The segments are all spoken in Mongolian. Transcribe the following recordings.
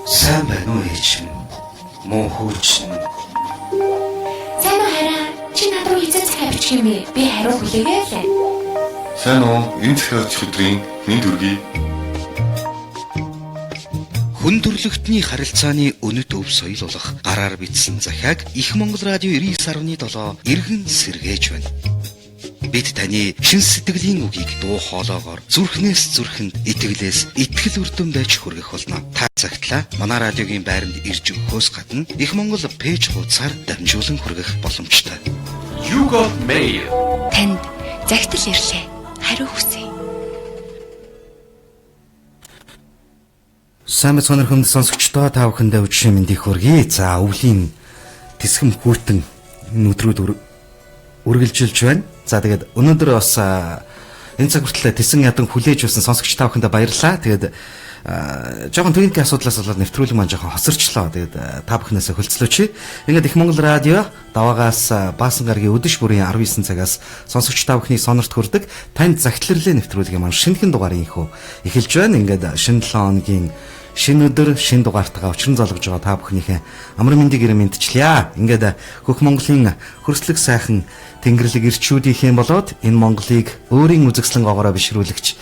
Сайн байна уу ээж минь? Муу хүү чинь. Сайн уу хараа? Чи над руу хизээ захиа бичих юм бэ? Би хариу хүлээгээ л. Сайн уу? Энэ захиа очих өдрийн мэнд хүргэе. Хүн төрлөختний харилцааны үнэт өв соёл болох гараар бичсэн захиаг Их Монгол радио 99.7 эргэн сэргээж байна. Бид таны шин сэтгэлийн үгийг дуу хоолоогоор зүрхнээс зүрхэнд, итгэлээс итгэл өрдөм байж хүргэх болно. Та цагтлаа манай радиогийн байранд ирж өгөхөөс гадна Их Монгол пэйж хуудасаар дамжуулан хүргэх боломжтой. You got mail. Танд захидал ирлээ. Хариу хүсье. Сайн мэцхан хүнд сонсогчдоо та бүхэндээ өдрийн мэндийг хүргэе. За өвлийн тэсгэм хүүтэн энэ өдрүүд үргэлжилж байна. За тэгээд өнөөдөр бас энэ цаг хүртэл тэсэн ядан хүлээж авсан сонсогч та бүхэндээ баярлалаа. Тэгээд жоохон техникийн асуудлаас болоод нэвтрүүлэг маань жоохон хосорчлоо. Тэгээд та бүхнээсээ хөлцлөөч. Ингээд Их Монгол радио даваагаас Баасан гарагийн өдөш бүрийн 19 цагаас сонсогч та бүхний сонорт хүрдэг танд захидларлаа нэвтрүүлгийн маань шинэхэн дугаарын ихүү эхэлж байна. Ингээд шинэ 7 хоногийн шинэ өдөр, шинэ дугаартайгаа учран золгож байгаа та бүхнийхээ амар мэндийг ирэн мэдчлээ. Ингээд хөх Монголын хөрслөг сайхан тэнгэрлэг ирчүүдийнхээ болоод энэ Монголыг өөрийн үзэсгэлэн гоогоороо бишрүүлэгч,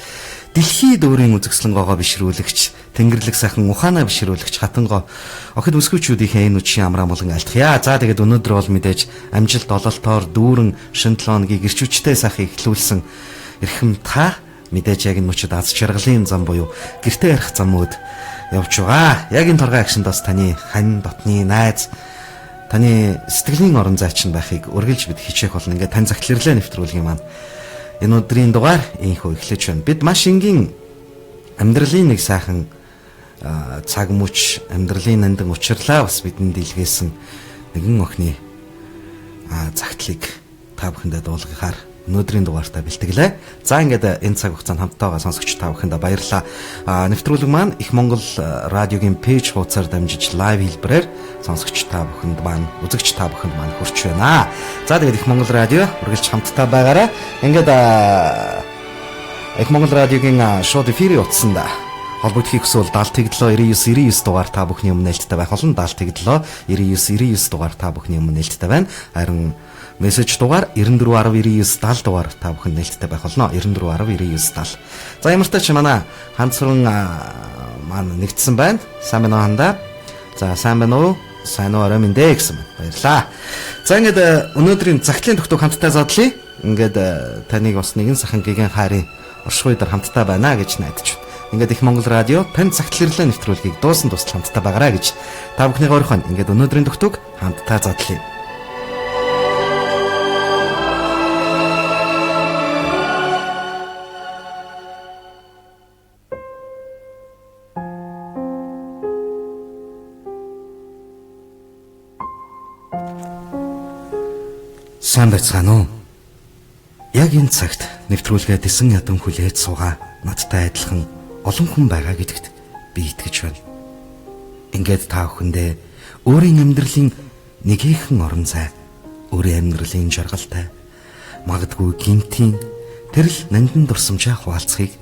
дэлхийд өөрийн үзэсгэлэн гоогоо бишрүүлэгч, тэнгэрлэг сайхан ухаанаа бишрүүлэгч хатанго охид бүсгүүчүүдийнхээ энэ үдшийн амраа болон альтгая. За тэгээд өнөөдөр бол мэдээж амжилт ололтоор дүүрэн шинэ 7 хоногийг ирч хүчтэй сайхан эхлүүлсэн эрхэм та мэдээж яг энэ мөчөд аз жаргалын зам буюу гэртээ ярих замууд явж байгаа. Яг энэ торгой агшинд бас таны хань дотны найз, таны сэтгэлийн орон зайчин байхыг үргэлж бид хичээх болно. Ингээд тань захирлаа нэвтрүүлгийн маань энэ өдрийн дугаар инхүү эхлэж байна. Бид маш энгийн амьдралын нэг сайхан цаг мөч, амьдралын нандин учирлаа бас бидэнд илгээсэн нэгэн охины загтлыг та бүхэндээ дуулгахаар өнөөдрийн дугаартаа бэлтгэлээ. За ингээд энэ цаг хугацаанд хамтайгаа сонсогч та бүхэндээ баярлалаа. Нэвтрүүлэг маань Их Монгол радиогийн пэйж хуудасаар дамжиж лайв хэлбэрээр сонсогч та бүхэнд маань, үзэгч та бүхэнд маань хүрч байна. За тэгээд Их Монгол радио үргэлж хамттай байгаарай. Ингээд Их Монгол радиогийн шууд эфирийн утсанд холбогдохыг хүсвэл 70 7 99 99 дугаар та бүхний өмнө нээлттэй байх болно. 70 7 99 99 дугаар та бүхний өмнө нээлттэй байна. Харин мессеж дугаар 94 10 99 70 дугаар та бүхэн нээлттэй байх болно. 94 10 99 70. За ямар ч тач манай ханд сүрэн маань нэгдсэн байна. Сайн байна уу хандаа? За сайн байна уу? Сайн уу орой минь дээ гэсэн байна. Баярлалаа. За ингээд өнөөдрийн загтлын тогтоог хамтдаа задлаа. Ингээд таныг бас нэгэн сахан гигэн хайрын оршихуй дээр хамтдаа байна гэж найдаж байна. Ингээд Их Монгол радио танд загтларлаа нэвтрүүлгийг дуусан тусал хамтдаа байгаарай гэж та бүхний орхон ингээд өнөөдрийн тогтоог хамтдаа задлаа. Сайн байцгаана уу? Яг энэ цагт нэвтрүүлгээ тэсэн ядан хүлээж суугаа надтай адилхан олон хүн байгаа гэдэгт би итгэж байна. Ингээд та бүхэндээ өөрийн амьдралын нэгэн орон зай, өөрийн амьдралын жаргалтай, магадгүй гинтийн тэр л нандин дурсамжаа хуваалцахыг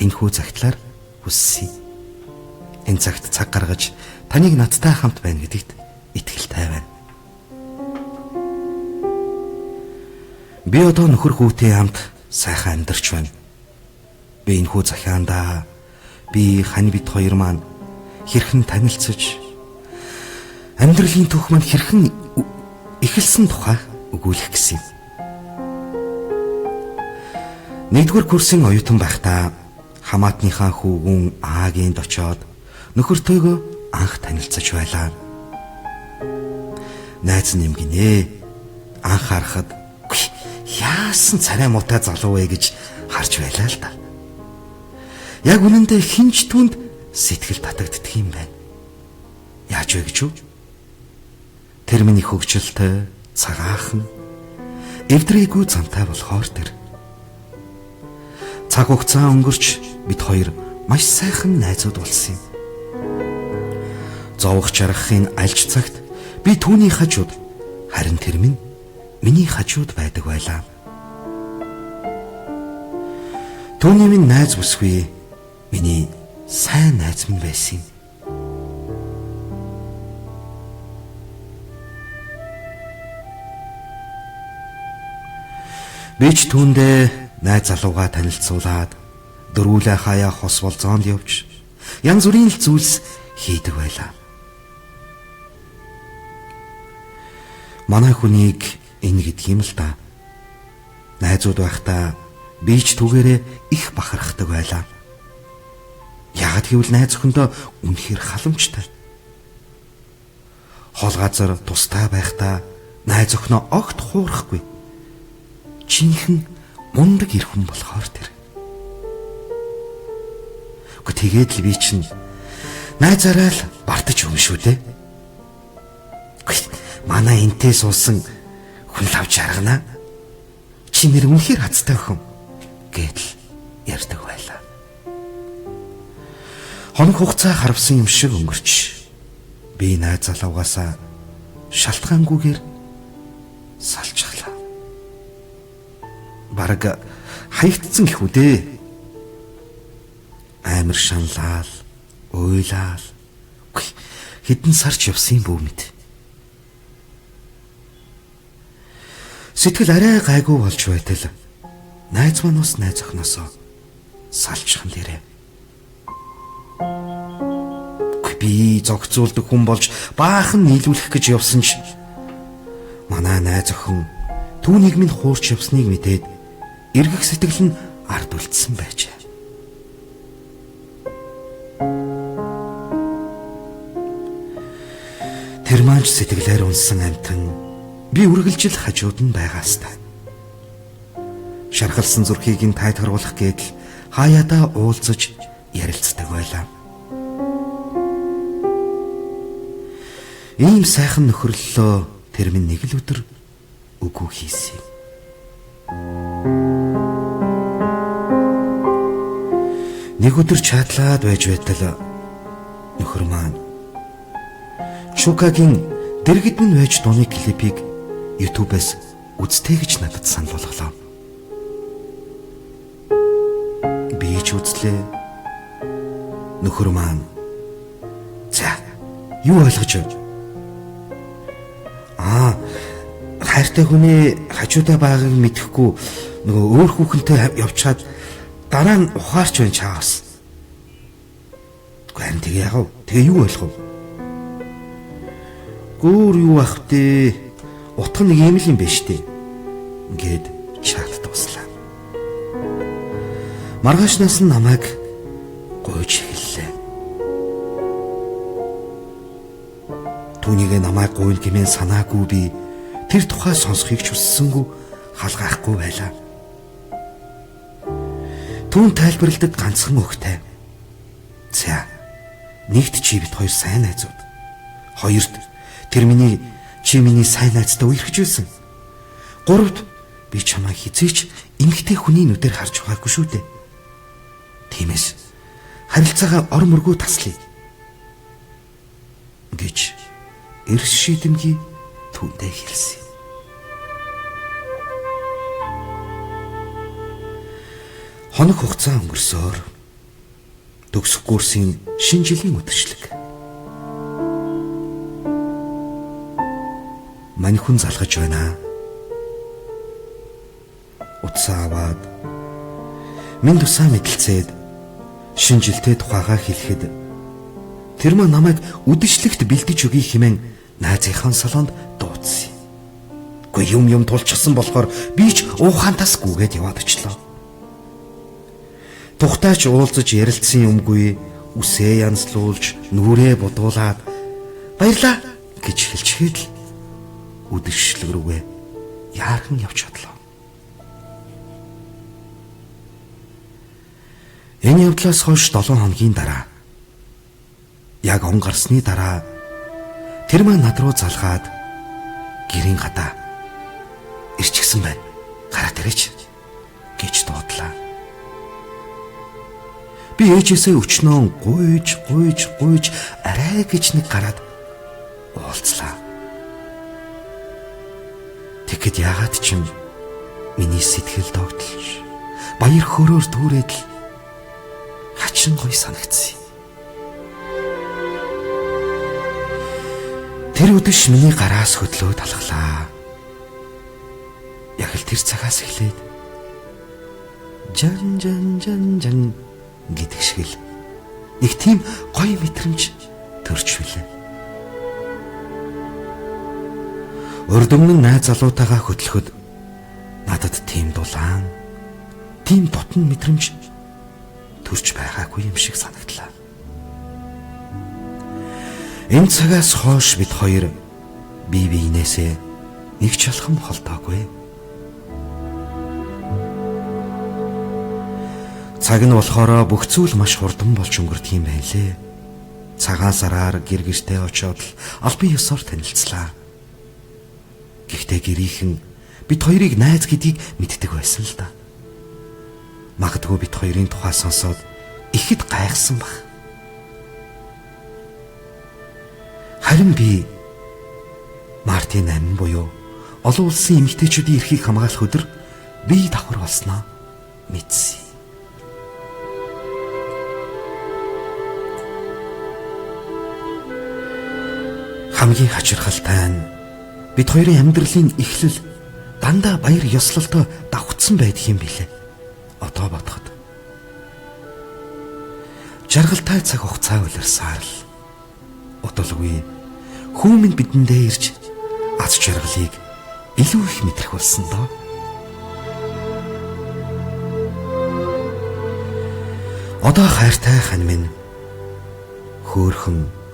энэхүү цагтлаар хүссэн. Энэ цагт цаг гаргаж таныг надтай хамт байна гэдэгт итгэлтэй байна. Би одоо нөхөр хүүтэй хамт сайхан амьдарч байна. Би энэхүү захиандаа би хань бит хоёр маань хэрхэн танилцаж амьдралын түүх маань хэрхэн эхэлсэн тухай өгүүлэх гэсэн юм. Нэгдүгээр курсын оюутан байхдаа хамаатныхаа хүүгүн Аагийн очоод нөхөртөөгөө анх танилцаж байлаа. Найз нэмгинэ. Анх харахад яасан царай муутай залуу вэ гэж харж байлаа л да. Яг үнэндээ хинч түнд сэтгэл татагддаг юм байна. Яаж вэ гэж үү? Тэр миний хөгжилтэй, цагаахан, эвдрээгүй замтай болохоор тэр. Цаг хугацаа өнгөрч бид хоёр маш сайхан найзууд болсон юм. Зовох жаргахын альж цагт би түүний хажууд, харин тэр минь миний хажууд байдаг байлаа. Түүний минь найз бүсгүй миний сайн найз минь байсан юм. Би ч түүндээ найз залуугаа танилцуулаад дөрвүүлээ хаяа хос болзоонд явж янз бүрийн л зүйлс хийдэг байлаа. Манай хүнийг энэ гэдэг юм л да. Найзууд байхдаа би ч түгээрээ их бахархдаг байлаа. Яагаад гэвэл найз охиндоо үнэхээр халамжтай. Хол газар тустай байхдаа найз охиноо огт хуурахгүй. Жинхэнэ мундаг эр хүн болохоор тэр. Гэхдээ тэгээд л би чинь найзаараа л бартаж юм шүү дээ. Гэхдээ манай энтэй суусан хүн лавж аргана. Чи нэр үнэхээр хацтай охин гэдэл ярьдаг байлаа. Хоног хугацаа харвсан юм шиг өнгөрч би найз залуугаасаа шалтгаангүйгээр салчихлаа. Бараг хаягдсан гэх үү дээ. Амар шаналал, уйлаал. Хэдэн сарч явсан юм бүү мэд. Сэтгэл арай гайгүй болж байтал найз маань бас найз охиноосоо салчихсан дээрээ. Би зохицуулдаг хүн болж баахан нийлүүлэх гэж явсан ч манай найз охин түүнийг минь хуурч явсныг мэдээд эргэх сэтгэл нь ард үлдсэн байжээ. Тэр маань ч сэтгэлээр унсан амтан би үргэлжил хажууд нь байгаастай. Шархалсан зүрхийг нь тайтгаруулах гээд л хаяадаа уулзаж ярилцдаг байлаа. Ийм сайхан нөхөрлөлөө тэр минь нэг л өдөр үгүй хийсэн юм. Нэг өдөр чатлаад байж байтал нөхөр маань Чукагийн дэргэд минь байж дууны клипийг YouTube-ээс үзтээ гэж надад санал болголоо. Би ч үзлээ. Нөхөр маань за юу ойлгож байна? Аа, хайртай хүний хажуудаа байгааг мэдэхгүй нөгөө өөр хүүхэнтэй явчаад дараа нь ухаарч байна чаавас. Гэхдээ харин тэгээ яах вэ? Тэгээ юу ойлгов? Гөөр юу ах вэ? Утга нэг юм л юм биш үү? Ингээд чат дуслаа. Маргаашнаас нь намайг гуйж эхэллээ. Түүнийгээ намайг гуйна гэмээн санаагүй би тэр тухай сонсохыг ч хүссэнгүй халгаахгүй байлаа. Түүн тайлбарладаг ганцхан өгтэй. За, нэгт чи бит хоёр сайн найзууд. Хоёрт тэр миний чи миний сайн найзтай үерхэж байсан. Гуравт би чамайг хизээч эмэгтэй хүний нүдээр харж байгаагүй шүү дээ. Тиймээс харилцаагаа ор мөргөө таслая гэж эрс шийдэмгий түүндээ хэлсэн. Хоног хугацаа өнгөрсөөр төгсөх курсын шинэ жилийн үдшилэг. Мань хүн залгаж байна. Утсаа аваад минь тусаа мэдлцээд шинэ жилтэй тухайгаа хэлэхэд тэр маа намайг үдшилтэд бэлдэж өгье хэмээн найзынхаа салонд дуудсан юм. Гэхдээ юм тулчихсан болохоор би ч уухантаас гүгээд яваад очлоо. Тухтайч уулзаж ярилцсан юмгүй үсээ янзлуулж нүрээ бодуулаад баярлаа гэж хэлчихэд л үдшилэг рүүгээ яархан явж чадлаа. Энэ явдлаас хойш 7 хоногийн дараа яг он гарсны дараа тэр маань над руу залгаад гэрийн гадаа ирчихсэн байна. Гараад ирээч гэж дуудлаа. Би ээжээсээ өчнөө гуйж гуйж гуйж арай гэж нэг гараад уулзлаа. Тэгэхэд яагаад ч юм миний сэтгэл догтлж баяр хөөрөөр түүрээд л хачин гоё санагдсан юм. Тэр үдэш миний гараас хөдлөө талхлаа. Яг л тэр цагаас эхлээд жан жан жан жан гэдэг шиг л нэг тийм гоё мэдрэмж төрч билээ. Урд өмнө найз залуутайгаа хөтлөхөд надад тийм дулаан, тийм дотн мэдрэмж төрч байгаагүй юм шиг санагдлаа. Энэ цагаас хойш бид хоёр бие биенээсээ нэг ч алхам холдоогүй. Цаг нь болохоор бүх зүйл маш хурдан болж өнгөрдөг юм байна лээ. Цагаан сараар гэр гэртээ очиод л албан ёсоор танилцлаа. Гэхдээ гэрийнхэн бид хоёрыг найз гэдгийг мэддэг байсан л да. Магадгүй бид хоёрын тухай сонсоод ихэд гайхсан баг. Харин би Мартын 8 буюу олон улсын эмэгтэйчүүдийн эрхийг хамгаалах өдөр бие давхар болсноо мэдсэн. Хамгийн хачирхалтай нь бид хоёрын амьдралын эхлэл дандаа баяр ёслолтой давхцсан байдаг юм билээ. Одоо бодоход жаргалтай цаг хугацаа улирсаар л удалгүй хүмүүн бидэндээ ирж аз жаргалыг илүү их мэдрэх болсон доо. Одоо хайртай хан минь хөөхөн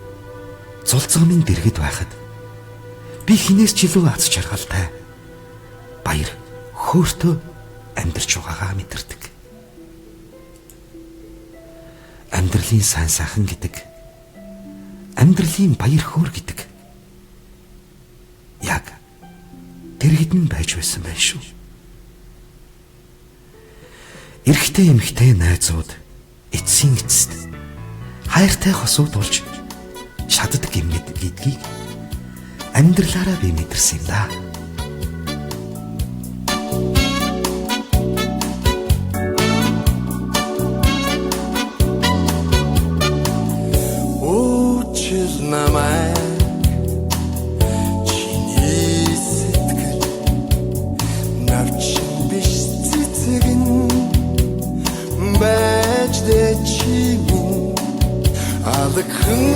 зулцгамын дэргэд байхад би хинээс ч илүү аз жаргалтай баяр хөөртөө амьдарч байгаагаа мэдэрдэг. Амьдралын сайн сайхан гэдэг, амьдралын баяр хөөр гэдэг яг дэргэд нь байж байсан байх шүү. Эрэгтэй эмэгтэй найзууд эцсийн эцэст хайртай хосууд болж чаддаг юм гэдгийг амьдралаараа би мэдэрсэн юм да. Уучил намайг чиний сэтгэл навчин биш цэцэгэн байж дэ чи минь алгхан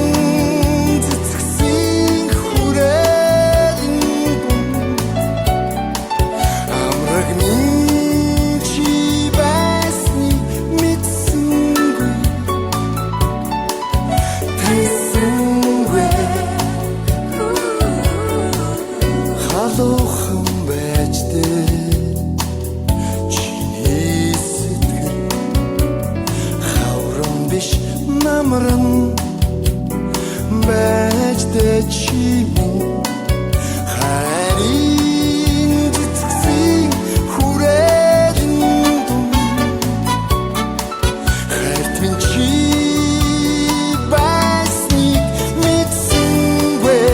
цэцгсийн хүрээлэн амраг минь чи байсныг мэдсэнгүй тэсэнгүй халуухан байж дэ чиний сэтгэл хавран биш намран байж дэ чи минь хайрын цэцгсийн хүрээлэн хайрт минь чи байсныг мэдсэнгүй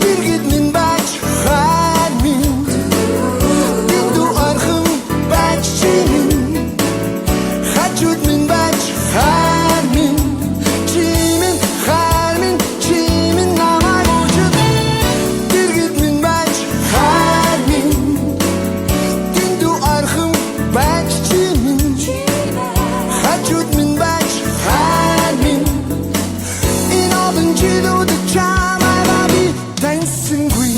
дэргэд минь байж хайр минь дэндүү ойрхон байж чи минь хажууд минь байж хайр минь чи минь хайр минь чи минь намайг уучил дэргэд минь байж хайр минь дэндүү ойрхон байж чи минь хажууд минь байж хайр минь энэ олон жилүүд чамайг би таньсангүй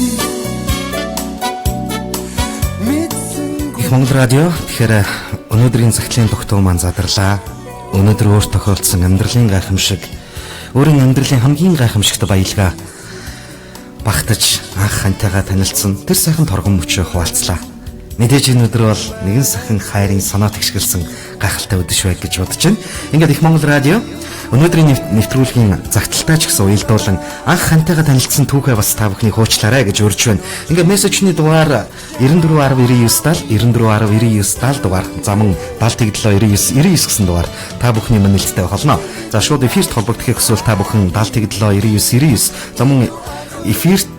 мэдсэнгүй. Их Монгол радио тэгэхээр өнөөдрийн цагтлын тогтоо маань задарлаа. Өнөөдөр өөр тохиолдсон амьдралын гайхамшиг, өөрийн амьдралын хамгийн гайхамшигт баялгаа багтаж анх хантайгаа танилцсан тэр сайхан торгон мөчөө хуваалцлаа. Мэдээж энэ өдөр бол нэгэн сайхан хайрын санаа тэгшгэлсэн гайхалтай өдөш байг гэж бодож байна. Ингээд Их Монгол радио өнөөдрийн нэвтрүүлгийн загталтай ч гэсэн уялдуулан анх хантайгаа танилцсан түүхээ бас та бүхний хуучлаарай гэж урьж байна. Ингээд мессежний дугаар 941099 70 941099 70 дугаар заман 70 99 99 гэсэн дугаар та бүхний минь нээлттэй болно. За шууд эфирт холбогдохыг хүсвэл та бүхэн 70 99 99 заман эфирт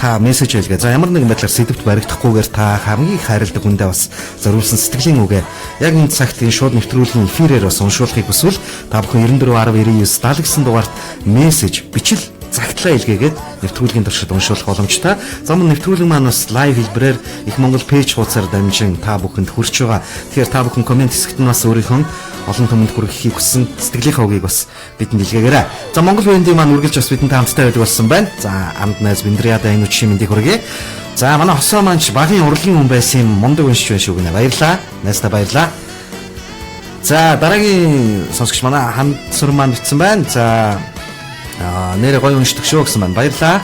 та мессеж хэлгээ. За ямар нэгэн байдлаар сэдвт баригдахгүйгээр та хамгийн их хайрладаг хүндээ бас зориулсан сэтгэлийн үгээ яг энэ цагт энэ шууд нэвтрүүлгийн эфирээр бас уншуулахыг хүсвэл та бүхэн 941099 70 гэсэн дугаарт мессеж бичил загтлаа илгээгээд нэвтрүүлгийн туршид уншуулах боломжтой. За мөн нэвтрүүлэг маань бас live хэлбэрээр их Монгол page хуудасаар дамжин та бүхэнд хүрч байгаа. Тэгэхээр та бүхэн коммент хэсэгт нь бас өөрийнхөө олон түмэнд хүргэхийг хүссэн сэтгэлийнхаа үгийг бас бидэнд илгээгээрэй. За Монгол бэндийн маань үргэлж бас бидэнтэй хамттай байдаг болсон байна. За амд найз Биндряда энэ үчийн мэндийг хүргэе. За манай хосоо маань ч багын урлагийн хүн байсан юм мундаг уншиж байна шүү гинэ. Баярлаа. Найстаа баярлаа. За дараагийн сонсогч манай хамт сүрэн маань бичсэн байна. За нэрээ гоё уншдаг шүү гэсэн байна. Баярлаа.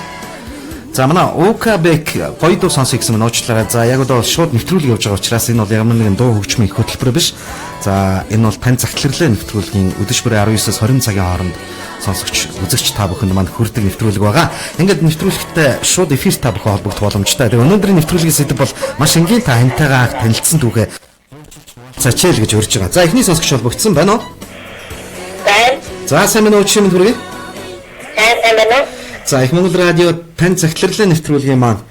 За манай Укабек гоё дуу сонсъё гэсэн маань уучлаарай. За яг одоо шууд нэвтрүүлэг явж байгаа учраас энэ бол ямар нэгэн дуу хөгжмийн их хөтөлбөр биш. За энэ бол тань загтларлаа нэвтрүүлгийн өдөш бүрээ 19-оос 20 цагийн хооронд сонсогч үзэгч та бүхэнд маань хүрдэг нэвтрүүлэг байгаа. Ингээд нэвтрүүлэгтээ шууд эфир та бүхэн холбогдох боломжтой. Тэгээ өнөөдрийн нэвтрүүлгийн сэдэв бол маш энгийн та хантайгаа анх танилцсан түүхээ цачээл гэж урьж байгаа. За эхний сонсогч холбогдсон байна уу? Сайн. За сайн байна уу өчигдөр минь хүргэе. Сайн байна уу? За их Монгол радио тань цагтларлаа нэвтрүүлгийн маань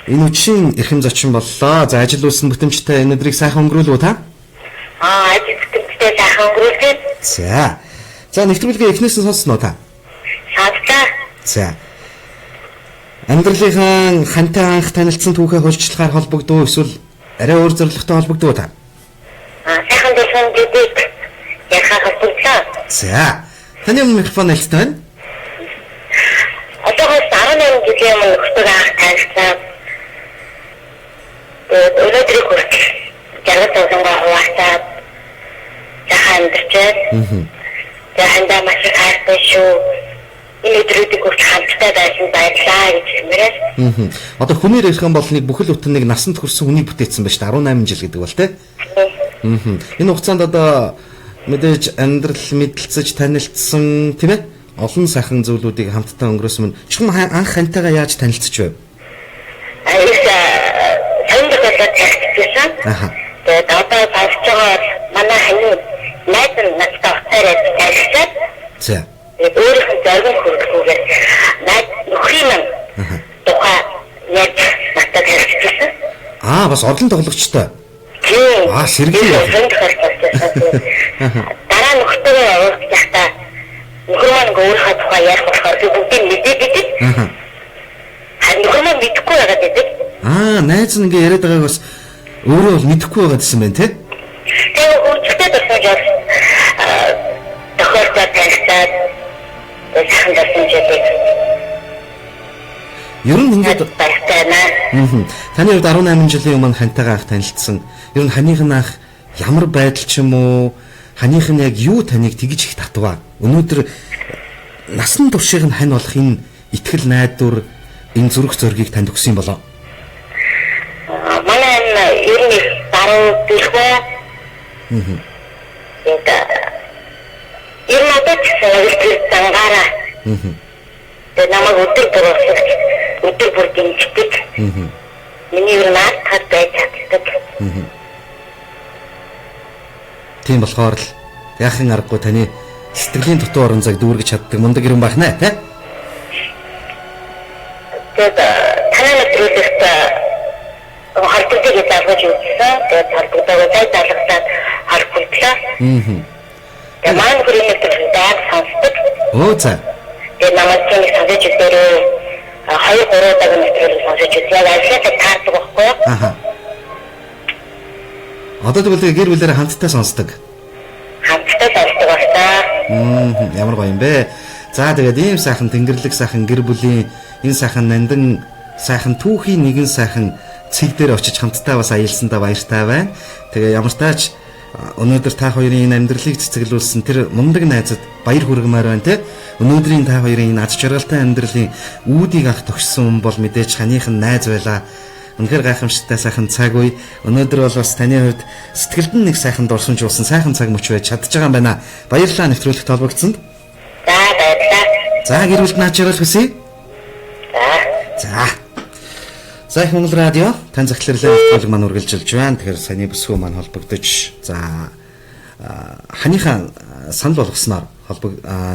энэ үчийн эрхэм зочин боллоо. За ажил үйлсэн бүтэмжтэй энэ өдрийг сайхан өнгөрүүлв үү та? Ажил бүтэмжтэй сайхан өнгөрүүлээ. За. За нэвтрүүлгээ эхнээс нь сонссноо та? Сонслоо. За. Амьдралынхаа хантай анх танилцсан түүхээ хөлчлөхөөр холбогдов уу эсвэл арай өөр зорилготой холбогдов уу та? Сайхан дэлгэн гэдэг ярихаар холбогдлоо. За. Таны өмнө микрофон нээлттэй байна. Одоогоос 18 жилийн өмнө нөхдөг анх танилцсан. Тэгээд өнөөдрийг хүртэл жаргал зовлонгоо хуваалцаад сайхан амьдарч байна. Тэгээд хандаа маш их хайртай шүү. Энэ өдрүүдийг хүртэл хамтдаа байсан баярлалаа гэж хэлмээрээ. Одоо хүнээр ярих юм бол нэг бүхэл бүтэн нэг насанд хүрсэн хүнийг бүтээсэн байна шүү дээ. 18 жил гэдэг бол тэ. Энэ хугацаанд одоо мэдээж амьдрал мэдлцэж танилцсан тийм ээ? Олон сайхан зүйлүүдийг хамтдаа өнгөрөөсөн мөн. Чухам анх хантайгаа яаж танилцж байв? Их сонир болоод танилцсан. Тэгээд одоо сонсож байгаа манай ханы найз нь надтай утсаар танилцаад. За. Тэгээд өөрийнх нь зориг хүргэлгүйгээр найз нөхрийн маань тухай ярьж надтай танилцсан. Бас орлон тоглогчтой. Тийм. Сэргий. Сонир болчихсон. Дараа нөхдөйгөө уулзах байхдаа нөхөр маань өөрийнхөө тухай ярих болохоор би бүгдийг мэдээд идэв. Харин нөхөр маань мэдэхгүй байгаад идэв. Найз нь ингээ яриад байгааг бас өөрөө бол мэдэхгүй байгаад исэн байна, тэ? Тэгээ хөгжөлтэй тусмаж бол тохиолдолд танилцаад сайхан дурсамжуудыг Ер нь ингээд баяртай байна. Таны хувьд 18 жилийн өмнө хантайгаа анх танилцсан. Ер нь ханых нь анх ямар байдал ч юм уу, ханых нь яг юу таныг тэгж их татваа? Өнөөдөр насан туршийг нь хань болох энэ итгэл найдвар, энэ зүрх зоригийг танд өгсөн болоо? Манай энэ ер нь их баруун бэлхүү. Тэгээд ер нь одоо ч гэсэн яг тэр зангаараа. Тэгээд намайг өдөр бүр услах, өдөр бүр дэмждэг. Миний ер нь наадтаад байж чаддаг. Тийм болохоор л яахын аргагүй таны сэтгэлийн дутуу орон зайг дүүргэж чаддаг мундаг юм байх нэ, тэ? Тэгээд танай нэвтрүүлэгт холбогдыг залгаж үзсэн. Тэгээд холбогдоогоо сая залгасаад холбогдлоо. Тэгээд манай нөхрийн нэвтрүүлэг байнга сонсдог. За. Тэгээд намайг тийм сонсож үзээрэй. 2 3 удаагийн нэвтрүүлэг сонсож үзье. Яг ажлаасаа таардаг байхгүй юу? Одоо тэгвэл гэр бүлээрээ хамтдаа сонсдог. Хамтдаа сонсдог байна. Ямар гоё юм бэ. За тэгээд ийм сайхан тэнгэрлэг сайхан гэр бүлийн энэ сайхан нандин сайхан түүхийн нэгэн сайхан цэг дээр очиж хамтдаа бас аялсандаа баяртай байна. Тэгээ ямар тач өнөөдөр та хоёрын энэ амьдралыг цэцэглүүлсэн тэр мундаг найзад баяр хүргэмээр байна те. Өнөөдрийн та хоёрын энэ аз жаргалтай амьдралын үүдийг анх төгссөн хүн бол мэдээж ханых нь найз байлаа. Үнэхээр гайхамшигтай сайхан цаг үе. Өнөөдөр бол бас таны хувьд сэтгэлд нь нэг сайхан дурсамж уулсан сайхан цаг мөч байж чадж байгаа юм байна. Баярлалаа нэвтрүүлэгт холбогдсонд. За баярлалаа. За гэр бүлд наад жаргал хүсье. За. За их Монгол радио тань захирлын нэвтрүүлэг маань үргэлжилж байна. Тэгэхээр саяны бүсгүй маань холбогдож за ханыхаа санал болгосноор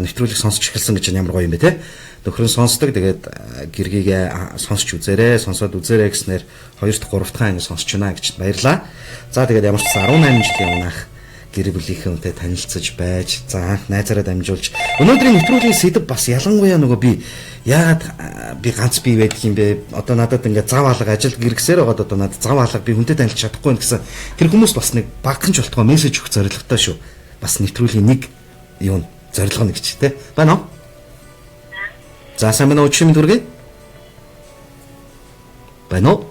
нэвтрүүлэг сонсч эхэлсэн гэж ямар гоё юм бэ те. Нөхрөн сонсдог. Тэгээд гэргийгээ сонсч үзээрэй, сонсоод үзээрэй гэснээр 2 дахь 3 дахь анги сонсч байна гэж баярлаа. За тэгээд ямар ч 18 жилийн өмнө гэр бүлийнхээ үнтэй танилцаж байж, за анх найзаараа дамжуулж өнөөдрийн нэвтрүүлгийн сэдэв бас ялангуяа нөгөө би яагаад би ганц бий байдаг юм бэ? Одоо надад ингээд зав алга ажил гэргсээр байгаад одоо надад зав алга би хүнтэй танилцж чадахгүй юм гэсэн тэр хүмүүс бас нэг багхан ч болтгоо мессеж өгөх зорилготой шүү. Бас нэвтрүүлгийн нэг юу зорилго нэг ч тий. Байна уу? За сайн байна уу, өчигдөр мэнд хүргэе. Байна уу?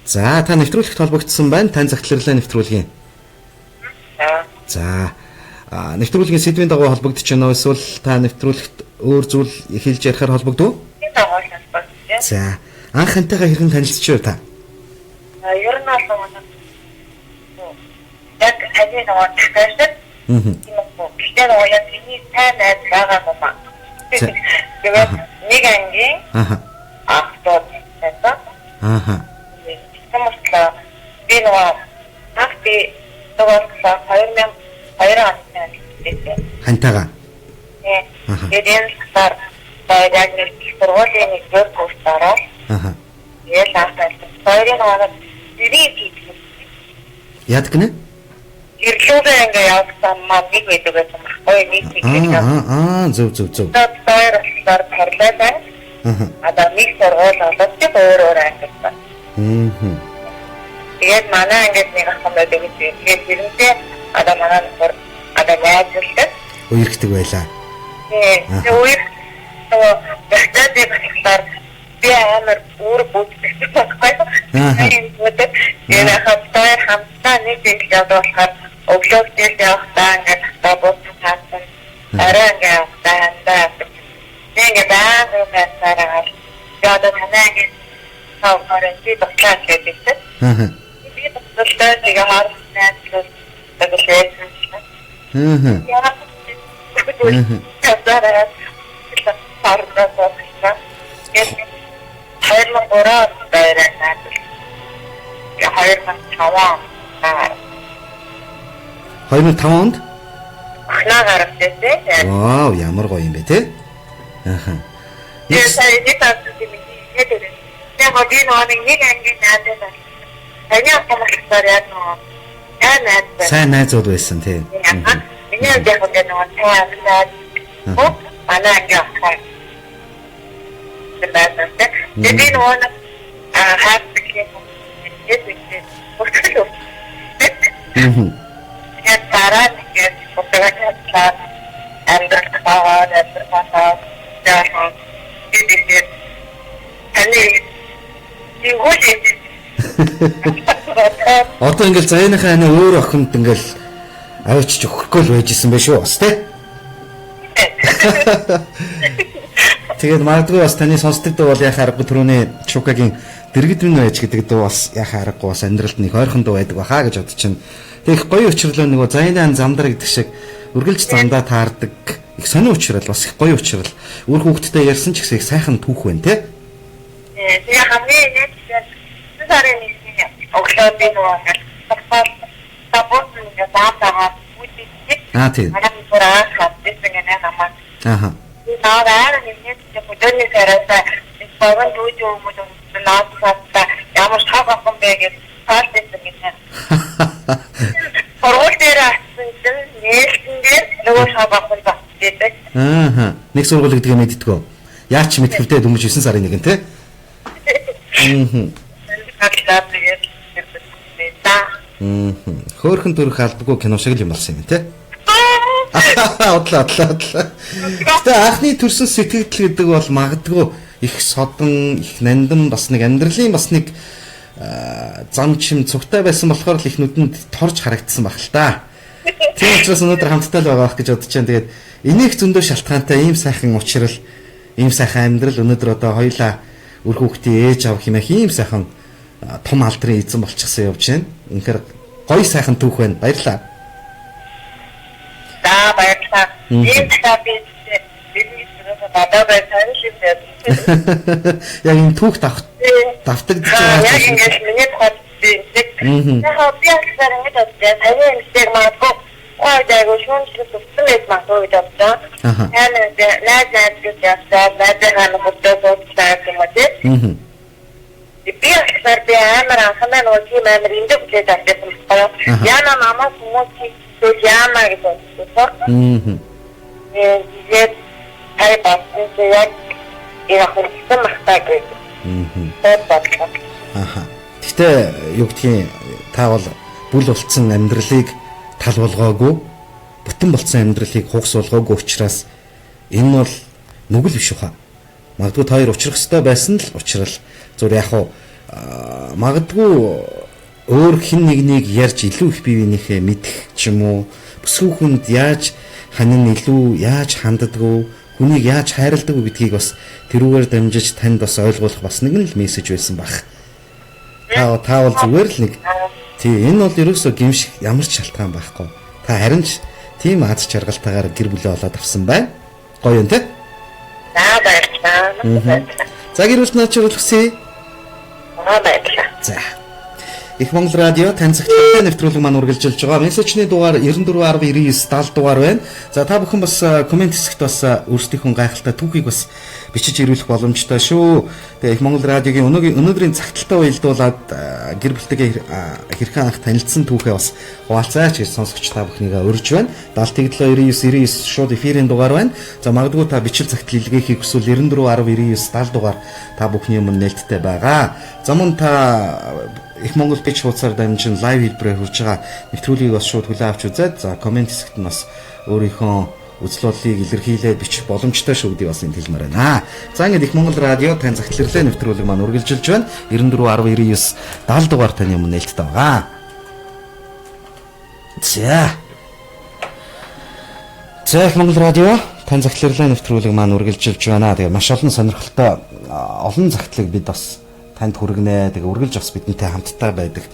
За та нэвтрүүлэгт холбогдсон байна. Тань загтларлаа нэвтрүүлгийн. За нэвтрүүлгийн сэдвийн дагуу холбогдож байна уу? Эсвэл та нэвтрүүлэгт өөр зүйл хэлж ярихаар холбогдов уу? За анх хантайгаа хэрхэн танилцж вэ та? Ер нь бол яг таны нөгөө дахиад тийм үү. Гэхдээ нөгөө яг миний сайн найз байгаа юм аа. Тэгээд нэг ангийн ахтууд байсан. Тэгмэрлээ би нөгөө анх би нөгөө 2002 онд танилцсан. Хантайгаа. Тэгээд энэ талаар яг нэг сургуулийн нэгдүгээр курст ороод тэгэл анх танилцсан. Хоёрын нөгөө нэрийг хийдэг. Яадаг гинэ? Ирлүүгээ ингээ явсан маа нэг байдаг байсан байхгүй нэг тийм. Зөв. Тэр болохоор параллел анги. Одоо нэг сургууль болоод ч өөр анги байсан. Тэгээд манай ангид нэг ах байдаг гэж. Тэгээд тэрнтэй одоо манай нөхөр одоо найзлдаг. Үерхдэг байлаа. Тийм. Тэгээд үерх нөгөө болохоор би амар өөр бүтдэг байхгүй. Тэгээд хавтаар хамтдаа нэг жил явдаг болохоор өглөө хичээл явахдаа ингээд автобус таасан. Орой ингээд явахдаа хандаа. Тэгээд байнга юм ярьсараа би одоо танай ингээд тавхаар чи туслаа гэдэг чинь. Би туслаа тэгээ харсан найзлал тэгэлээсэн. Тэгээд 2003 онд байраа найзал. 2005 он. 2005 онд охиноо гаргаж ирсэн. Вау, ямар гоё юм бэ те? Тэгээд сая нэг тассан юм хийгээд. Яг би нөгөө нэг ангийн найз байсан. Таны автоматар яг нөгөө найз байсан. Сайн найзууд байсан тий. Миний яг нөгөө сайн найз. Манай ангийн охин. Тэгээд би нөгөө хаадаг юм. Тэгээд дараа нь ингээд фотографиад амьдрал таагаар амьдрал тэгээд таны Одоо ингээл заяаныхаа ана өөр охинд ингээл авчиж өгөхгүй л байж исэн байх шүү бас тий. Тэгээд магадгүй бас таны сонсдог дуу бол яхаа аргагүй түрүүний Чукагийн дэргэд минь байж гэдэг дуу бас яхаа аргагүй бас амьдралд нэг ойрхон дуу байдаг баха гэж бодож чинь. Тэг их гоё учирлаа нөгөө заяаны замдар гэдэг шиг үргэлж замдаа таардаг их сонин учрал бас их гоё учрал. Үр хүүхдтэй ярьсан ч гэсэн их сайхан түүх байна тий. Тэгээ хамгийн инээдтэй сарын нэгний өглөө би нөгөө ингээл саппорт ингээ заатагаа үдчих. Аа тий. Манай бүр аа хатсан гэнэ намаа. Ааха. Наа нэг өдөрний сараасаа богон дүүж өмд наацсаа ямар шог охин бэ гэж таалдсан гэнэ. Сургууль дээр авсан чинь нээлтэн дээр нөгөө шог охин багтдаг. Ааха. Нэг сургууль гэдгийг мэддэггүй. Яач мэдхэвтэй дөнгөж 9 сарын 1 тий. Хөөхөн төрөх албагүй кино шиг л юм болсон юм тий. Удлаа. Гэтэ анхны төрсөн сэтгэгдэл гэдэг бол магадгүй их содон, их нандин бас нэг амьдралын бас нэг зам чим цугтай байсан болохоор л их нүдэнд торж харагдсан баг л та. Тийм учраас өнөөдөр хамттай л байгаа байх гэж бодож байна. Тэгээд энийх зөндөө шалтгаантай ийм сайхан учрал, ийм сайхан амьдрал өнөөдөр одоо хоёлаа үр хүүхдийн ээж авах юм ийм сайхан том алдрын эзэн болчихсон явж байна. Үнэхээр гоё сайхан түүх байна. Баярлалаа. За баярлалаа. Энэ талаар би бидний надад байсан юм байна. Яг энэ түүх давтагдж байгаа. Яг ингэж миний тухайд би яг би асар ингэж бодсон. Таны эмчээр магадгүй гойдайг шүүмжлэх туссан байж магадгүй гэж бодсон. Найз найз гэж явсаар найзынхаа нөхөртөө суудлаа гэх юм уу тий. Би болохоор би амар анханаа нөгөө тийм амар эндэ хүлээж авч байсан байхгүй юу? Яна намаас хүмүүс хийх яана гэж бодсон. Тэгээд тай болсон чи яг энэ хүн махтаа гэж. Бодлоо. Аха. Гэхдээ юу гэдгийг та бол бүл болцсон амьдралыг тал болгоогүй, бүтэн болцсон амьдралыг хугас болгоогүй учраас энэ бол нүгэл биш ухаа. Магадгүй та хоёр учрах ёстой байсан л учрал. Зүгээр яг хуу магадгүй өөр хэн нэгнийг ярьж илүү их бие биенийхээ мэдэх ч юм уу, бүсгүй хүнд яаж ханин илүү яаж ханддаггүй, хүнийг яаж хайрладаг вэ гэдгийг бас тэрүүгээр дамжиж танд бас ойлгуулах бас нэгэн л мессеж байсан баг. Та бол зүгээр л нэг тий энэ бол ерөөсөө гимших ямар ч шалтгаан байхгүй. Та харин ч тийм аз жаргалтайгаар гэр бүлээ олоод авсан байна. Гоё юм те? За баярлалаа. За гэр бүлд наач хүсье. Баярлалаа. За. Их Монгол радио тань цагттай нэвтрүүлэг маань үргэлжилж байгаа. Мессежний дугаар 94 10 99 70 дугаар байна. За та бүхэн бас коммент хэсэгт бас өөрсдийнхөө гайхалтай түүхийг бас бичиж ирүүлэх боломжтой шүү. Тэгээ Их Монгол радиогийн өнөөдрийн цагталтай уялдуулаад гэр бүлтэйгээ хэрхэн анх танилцсан түүхээ бас хуваалцаач гэж сонсогч та бүхнийгээ урьж байна. 70 7 99 99 шууд эфирийн дугаар байна. За магадгүй та бичил цагтл илгээхийг хүсвэл 94 10 99 70 дугаар та бүхний өмнө нээлттэй байгаа. За мөн та Их Монгол бич хуудасаар дамжин лайв хэлбэрээр хүрж байгаа нэвтрүүлгийг бас шууд хүлээн авч үзээд за коммент хэсэгт нь бас өөрийнхөө үзэл бодлыг илэрхийлээд бичих боломжтой шүү гэдгийг бас энд хэлмээр байна. За ингээд Их Монгол радио тань загтларлаа нэвтрүүлэг маань үргэлжилж байна. 94 10 99 70 дугаар таны өмнө нээлттэй байгаа. За. За Их Монгол радио тань загтларлаа нэвтрүүлэг маань үргэлжилж байна. Тэгээ маш олон сонирхолтой олон загтлыг бид бас танд хүргэнэ. Тэгээ үргэлж бас бидэнтэй хамтдаа байдаг.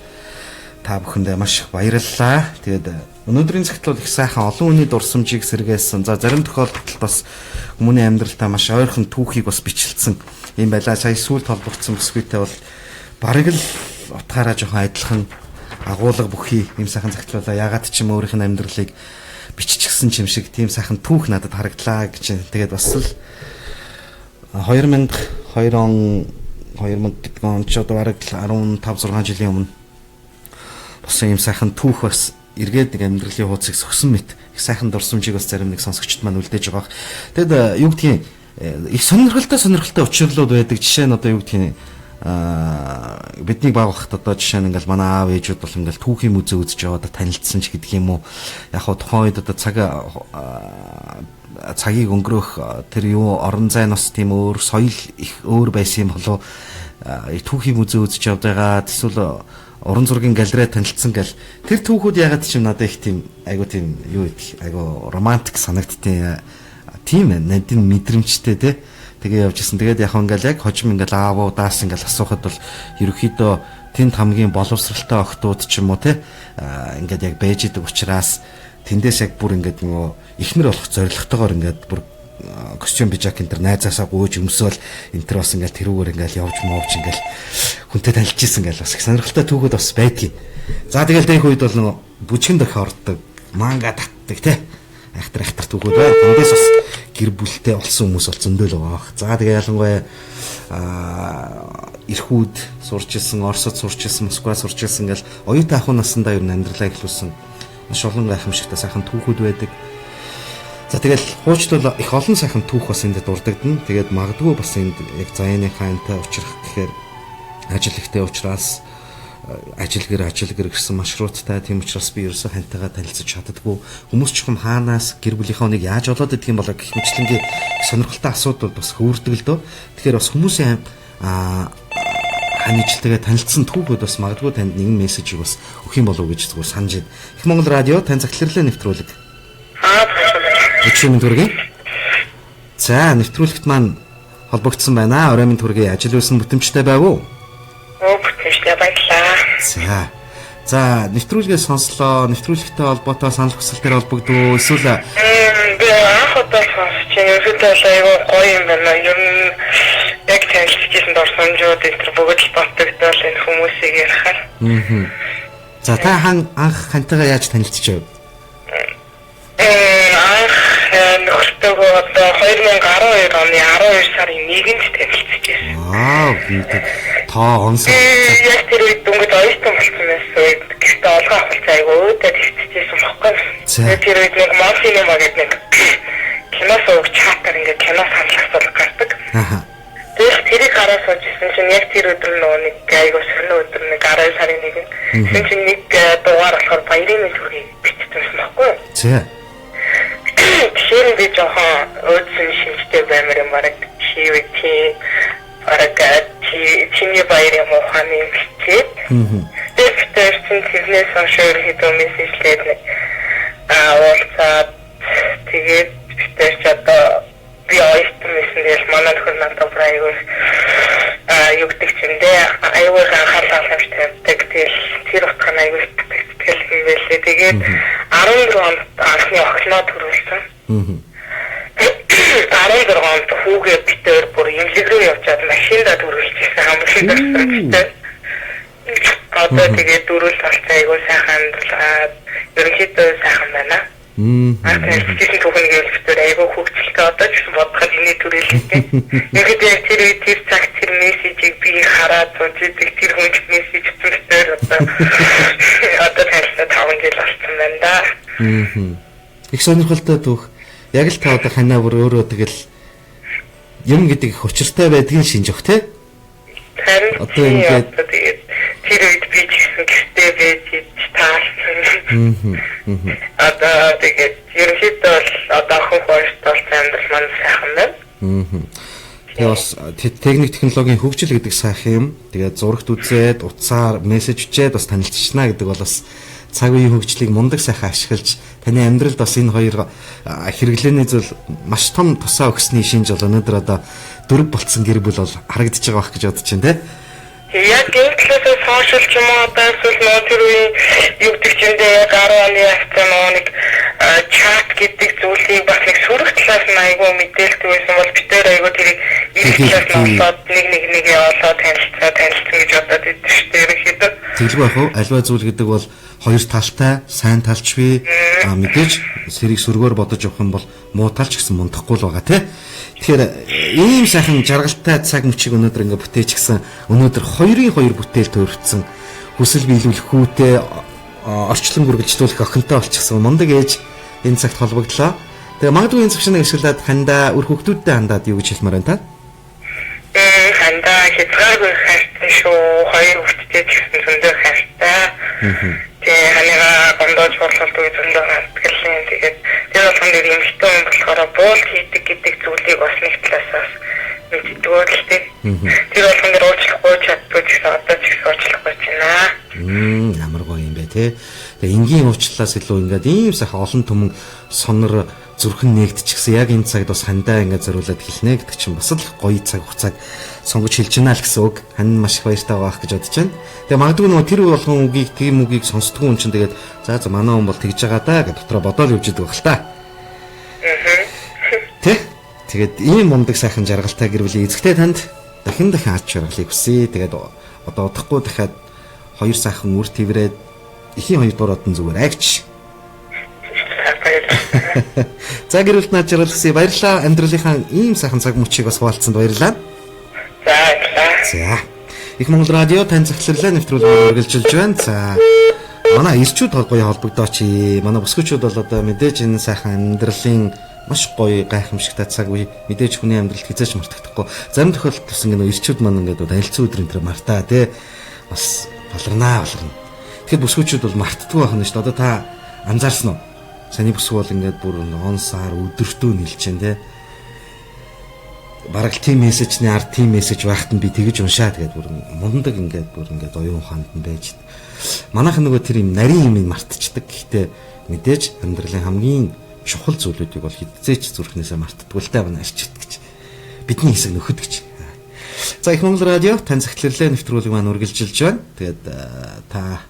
Та бүхэндээ маш их баярлалаа. Тэгээд өнөөдрийн цагт бол их сайхан олон хүний дурсамжийг сэргээсэн. За зарим тохиолдолд бас хүмүүний амьдралтаа маш ойрхон түүхийг бас бичлсэн юм байлаа. Сая сүүлд холбогдсон бүсгүйтэй бол бараг л утгаараа жоохон адилхан агуулга бүхий юм сайхан загтлуулаа. Ягаад ч юм өөрийнх нь амьдралыг биччихсэн юм шиг тийм сайхан түүх надад харагдлаа гэж. Тэгээд бас л 2002 он 2000 гэдэг он ч одоо бараг 15 6 жилийн өмнө болсон юм сайхан түүх бас эргээд нэг амьдралын хуудсыг сөхсөн мэт их сайхан дурсамжийг бас зарим нэг сонсогчд маань үлдээж байгаа. Тэгэд юу гэдгийг их сонирхолтой учирлууд байдаг. Жишээ нь одоо юу гэдгийг бидний баг багт одоо жишээ нь ингээл манай аав ээжүүд бол ингээл түүхийн музей үзэж яваад танилцсан ч гэдэг юм уу. Яг хоо тухайн үед одоо цагийг өнгөрөөх тэр юу орон зай нь бас тийм өөр соёл их өөр байсан юм болов түүхийн музей үзэж явж байгаа эсвэл уран зургийн галерей танилцсан гэл тэр түүхүүд ягаад ч юм надад их тийм айгу тийм юу гэдэг айгу романтик санагдтiin тийм надын мэдрэмжтэй те тэгээ явж исэн. Тэгээд яг ингээл яг хожим ингээл аавуудаас ингээл асуухад бол ерөнхийдөө тэнд хамгийн боловсралтай охтууд ч юм уу те ингээд яг байж идэг учраас тэндээс яг бүр ингээд нөгөө ихнэр болох зорилготойгоор ингээд бүр костюм пижак энэ төр найзаасаа гүйж өмсөөл энэ төр бас ингээд тэрүүгээр ингээд явж мовч ингээд хүнтэй танилцчихсан гэл бас их сонирхолтой түүхүүд бас байдгийг. За тэгэл дэх үед бол нөгөө бүжгэн дэх ордог, манга татдаг те айхтар түүхүүд байна. Тэндээс бас гэр бүлтэй болсон хүмүүс бол зөндөө л байгаа. За тэгээ ялангуяа эрхүүд сурч исэн, Оросд сурч исэн, Москва сурч исэн гэл оюутан ахуй насандаа ер нь амьдралаа эхлүүлсэн маш олон гайхамшигтай сайхан түүхүүд байдаг. За тэгэл хуучлал их олон сайхан түүх бас энд дурддагдана. Тэгээд магадгүй бас энд яг заяаны хаантай учрах гэхээр ажил ихтэй учраас ажил гэр гэсэн маршруттай тийм учраас би ерөөсөө хантайгаа танилцаж чаддаггүй. Хүмүүс ч юм хаанаас гэр бүлийнхээ нэг яаж болоод идэх юм болоо гэх мэтлэнгийн сонирхолтой асуудал бас хөөрдөг л дөө. Тэгэхээр бас хүмүүсийн ханижилтэйгээ танилцсан түүхүүд бас магадгүй танд нэгэн мессежийг бас өгөх юм болов уу гэж зүгээр санаж байна. Их Монгол радио тань загтларлаа нэвтрүүлэг. Өчигдөр минь төргий. За нэвтрүүлэгт маань холбогдсон байна. Орой минь төргий ажил үйлсэн бүтэмжтэй байв уу? Бүтэмжтэй баярлалаа. За. За нэвтрүүлгээ сонслоо. Нэвтрүүлэгтэй холбоотой санал хүсэл дээр холбогдов уу? Эсвэл би анх удаа сонсч байна. Ерөнхийдөө бол айгүй гоё юм байна. Ер нь яг танилцчихсан дурсамжууд энэ төр бүгд л бодогдвол энэ хүмүүсийг ярихаар. За та анх хантайгаа яаж танилцчихв? Анх нөхөртөөгөө одоо 2012 оны 12 сарын 1-нд танилцчихсан. Аа, Тоо он сар. Яг тэр үед дөнгөж оюутан болсон байсан. Гэртээ олгоо авах айгүй өөдөө тэгчихсэн байхгүй. Тэгээд тэр үед нэг Морфинема гэдэг нэг кино сууг чатаар ингээд кино санал асуулга гардаг. Аа. Тэгэл тэрийг гараа сууж исэн чинь яг тэр өдөр нөгөө нэг айгүй сонин өдөр нэг 12 сарын 1. Тэгсэн чинь нэг дугаар болохоор баярын мэнд хүргэе бичсэн байхгүй. За. Тэгэхээр би жоохон өөдсөн шинжтэй баймар юм бараг хийвэ тийм бараг чиний баяр юм ухааны юм бичээд. Тэгээд тэр чинь тэрнээс хойш ерөнхийдөө мессежлээд нэг уулзаад тэгээд тэр чи одоо би оюутан байсан. Тэгэл манай нөхөр надад бүр аягүй юу гэдэг чинь дээ аягүй анхаарал халамж тавьдаг. Тэгэл тэр утга нь аягүй сэтгэл юм байлээ. Тэгээд 14 онд анхны охиноо төрүүлсэн. 16 онд хүүгээ битээр бүр имлэг рүү явчаад машиндаа төрүүлчихсэн хамгийн дөрөвтэй. Одоо тэгээд дөрүүл болсон аягүй сайхан амьдралаа. Ерөнхийдөө сайхан байна. Анх танилцсан түүхэн гэвэл айгүй хөгжилтэй одоо ч гэсэн бодоход инээ төрөлтэй. Ингээд яг тэр үед тэр цагт тэр мессежийг би хараад үздэг тэр хүн ч мессеж бичсэн одоо танилцсан 5 жил болсон байна да. Их сонирхолтой түүх. Яг л та одоо ханаа бүр өөрөө тэгэл юм гэдэг их учиртай байдгийн шинж өгөх те. Харин одоо ингээд тэр үед би ч гэсэн гэртээ байж таалсан. Одоо тэгээд ерөнхийдөө бол одоо охин хоёрт болсон амьдрал маань сайхан байна. Тэгээ бас техник технологийн хөгжил гэдэг сайхан юм. Тэгээд зурагт үзээд, утсаар мессеж бичээд бас танилцчихна гэдэг бол бас цаг үеийн хөгжлийг мундаг сайхан ашиглаж таны амьдралд бас энэ хоёр хэрэглээний зүйл маш том тусаа өгсөний шинж бол өнөөдөр одоо дөрв болцсон гэр бүл бол харагдаж байгаа байх гэж бодож байна те. Яг энэ талаас сошиал ч юм уу одоо эсвэл нөө тэр үеийн юу гэдэг чинь яг 10 оны хавцаа нөө нэг чат гэдэг зүйлийг бас нэг сөрөг талаас нь айгүй мэдээлдэг байсан бол бид тэр айгүй тэрийг эрэг талаас нь олоод нэг нэг нэгээ олоод танилцсан гэж бодоод идэв шүү дээ ерөнхийдөө. Тэгэлгүй яах вэ? Альва зүйл гэдэг бол хоёр талтай, сайн талч бий. Мэдээж сэрийг сөргөөр бодож явах юм бол муу талч гэсэн мундахгүй л байгаа тий. Тэгэхээр ийм сайхан жаргалтай цаг мөчийг өнөөдөр ингээ бүтээчихсэн. Өнөөдөр хоёрын хоёр бүтээл төрөвцсөн. Хүсэл биелүүлэх хүүтэй орчлон үргэлжлүүлэх охинтой болчихсон. Мундаг ээж энэ цагт холбогдлоо. Тэгээ магадгүй энэ зөвшнийг ашиглаад хандаа үр хүүхдүүдтэй хандаад юу гэж хэлмээр байна та? Хандаа хязгааргүй хайртай шүү. Хоёр хүүхдтэй ч гэсэн зөндөө хайртай. Тэгээ ханыгаа гондож хурлалт үе зөндөө хандгалын. Тэгээд тэр болгон дээр эмэгтэй хүн болохоор буул хийдэг гэдэг зүйлийг бас нэг талаас мэддэг л дээ. Тэр болгон дээр уучлахгүй чаддгүй ч гэсэн одоо ч гэсэн уучлахгүй байна. Ямар гоё юм бэ те. Тэгээ энгийн уучлалаас илүү ингээд ийм сайхан олон түмэн сонор зүрхэн нэгдчихсэн яг энэ цагт бас хандаа ингээд зориулаад хэлнэ гэдэг чинь бас л гоё цаг хугацааг сонгож хэлж байна л гэсэн үг. Хань маш их баяртай байгаа гэж бодож байна. Тэгээ магадгүй нөгөө тэр болгон үгийг тийм үгийг сонсдгүй хүн чинь тэгээд за манай хүн бол тэгж байгаа даа гэж дотроо бодоол явж идэг баг л та. Тэ? Тэгээд ийм мундаг сайхан жаргалтай гэр бүлийн эзэгтэй танд дахин дахин ач жаргалыг хүсье. Тэгээд одоо удахгүй дахиад хоёр сайхан үр тврээд эхийн хоёр дур одон зүгээр агч. За гэр бүлд наад жаргал хүсье. Баярлалаа. Амьдралынхаа ийм сайхан цаг мөчийг бас хуваалцсанд баярлалаа. За баярлалаа. За. Их Монгол радио тань захирлаа нэвтрүүлэг үргэлжилж байна. За. Манай ирчүүд гоё холбогдооч. Манай бүсгүүчүүд бол одоо мэдээж энэ сайхан амьдралын маш гоё гайхамшигтай цаг үе мэдээж хүний амьдралд хизээч мартагдахгүй. Зарим тохиолдолд бас ингэ нөө ирчүүд маань ингээд танилцсан өдөр энэ төр мартаа тий. Бас баларнаа баларна. Тэгэхэд бүсгүүчүүд бол мартдаггүй байх нь шүү дээ. Одоо та анзаарсан уу? Саний бүсгүй бол ингээд бүр он сар өдөртөө нийлж чинь тий. Бараг л тийм мессежний ард тийм мессеж байхад нь би тэгэж уншаад тэгээд бүр мундаг ингээд бүр ингээд оюун ухаанд нь байж. Манайх нөгөө тэр юм нарийн юм мартчихдаг. Гэхдээ мэдээж амьдралын хамгийн чухал зүйлүүдийг бол хэзээ ч зүрхнээсээ мартдаггүй л та байна арчид гэж. Бидний хэсэг нөхөд гэж. За Их Монгол радио тань захирлаа нэвтрүүлэг маань үргэлжилж байна. Тэгээд та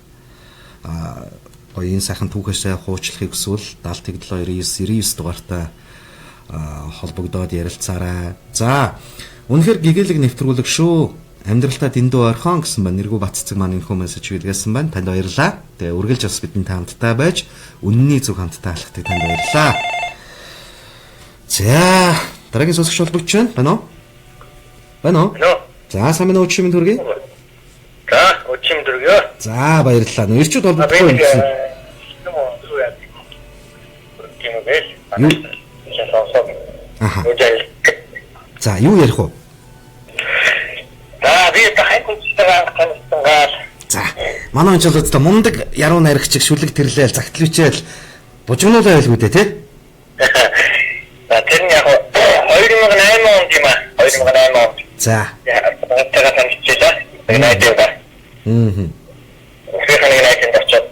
гоё энэ сайхан түүхээсээ хуучлахыг хүсвэл 70 7 99 99 дугаартай холбогдоод ярилцаарай. За үнэхээр гэгээлэг нэвтрүүлэг шүү. Амьдралтаа дэндүү орхон гэсэн байна. Нэргүү бат цэцэг маань энэхүү мессеж илгээсэн байна. Танд баярлалаа. Тэгээ үргэлж бас бидний хамтдаа байж үнний зүг хамтдаа алхахыг танд баярлалаа. За дараагийн сонсогч холбогдож байна. Байна уу? Байна уу? За сайн байна уу өчигдөр минь төргий. За, өчим дөргөө. За, баярлалаа. Нөө ирчүүд холбогдохгүй юм гэсэн. Юм уу юу яа. Тийм үү. Юу? Сонсоод. Аха. За, юу ярих вэ? За, би та хань хүнтэйгээ анх танилцсан гал. За, манай онцлогдод мундаг яруу найрагчиг шүлэг тэрлээл загтал бичээл бужигнуулаа байлгүй дээ, тий? За, тэр нь яг 2008 онд юм аа. 2008 онд. За. Тэгээ танилцчихлаа. Нэг найзтай. Эхнийх нэг найзанд очоод.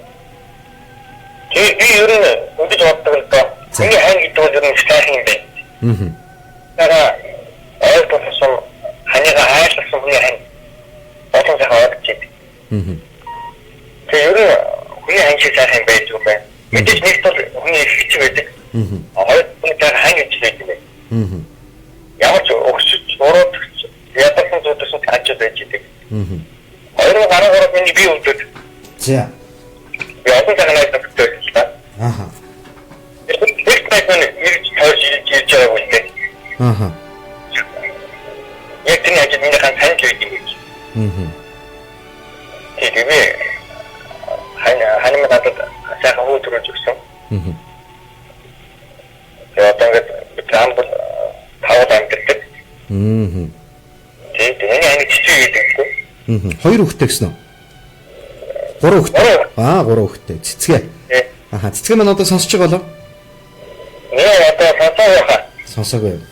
Тэгээ би ер нь үдэж боддог л доо. Миний хань гэдэг бол ер нь сайхан юм байна. Тэгээ ойр тулсан ханыгаа хайрласан хүний хань олон сайхан ойлгож идэв. Тэгээ ер нь хүний хань шиг сайхан юм байж юм байна. Мэдээж нэг тул хүний их хичээг байдаг. Хоёр хүний сайхан хань гэж байдаг юм байна. Ямар ч өгсөж, уруудагч, ядарсан зүудсэн тааж байж идэг. 2013 миний би өвдөд. За. Би олон сайхан найз нөхдөд л та. Аха. Тэр найз маань ирж тойрж ирж байгаагүй л дээ. Аха. Яг тэр ажил миний ганц хань л байд юм гэж. Тэгээ би хань надад сайхан хүү төрүүлж өгсөн. Тэгээ одоо ингээд бид амбал тавал амьддаг. Тэгээ миний хань чичүү гэдэг юм. Хоёр хүүхэдтэй гэсэн үү? Гурван хүүхэдтэй. Аа, гурван хүүхэдтэй. Цэцгээ. Аха, цэцгээ маань одоо сонсож байгаа болов? Нээ, одоо сонсоогүй хаа. Сонсоогүй юу?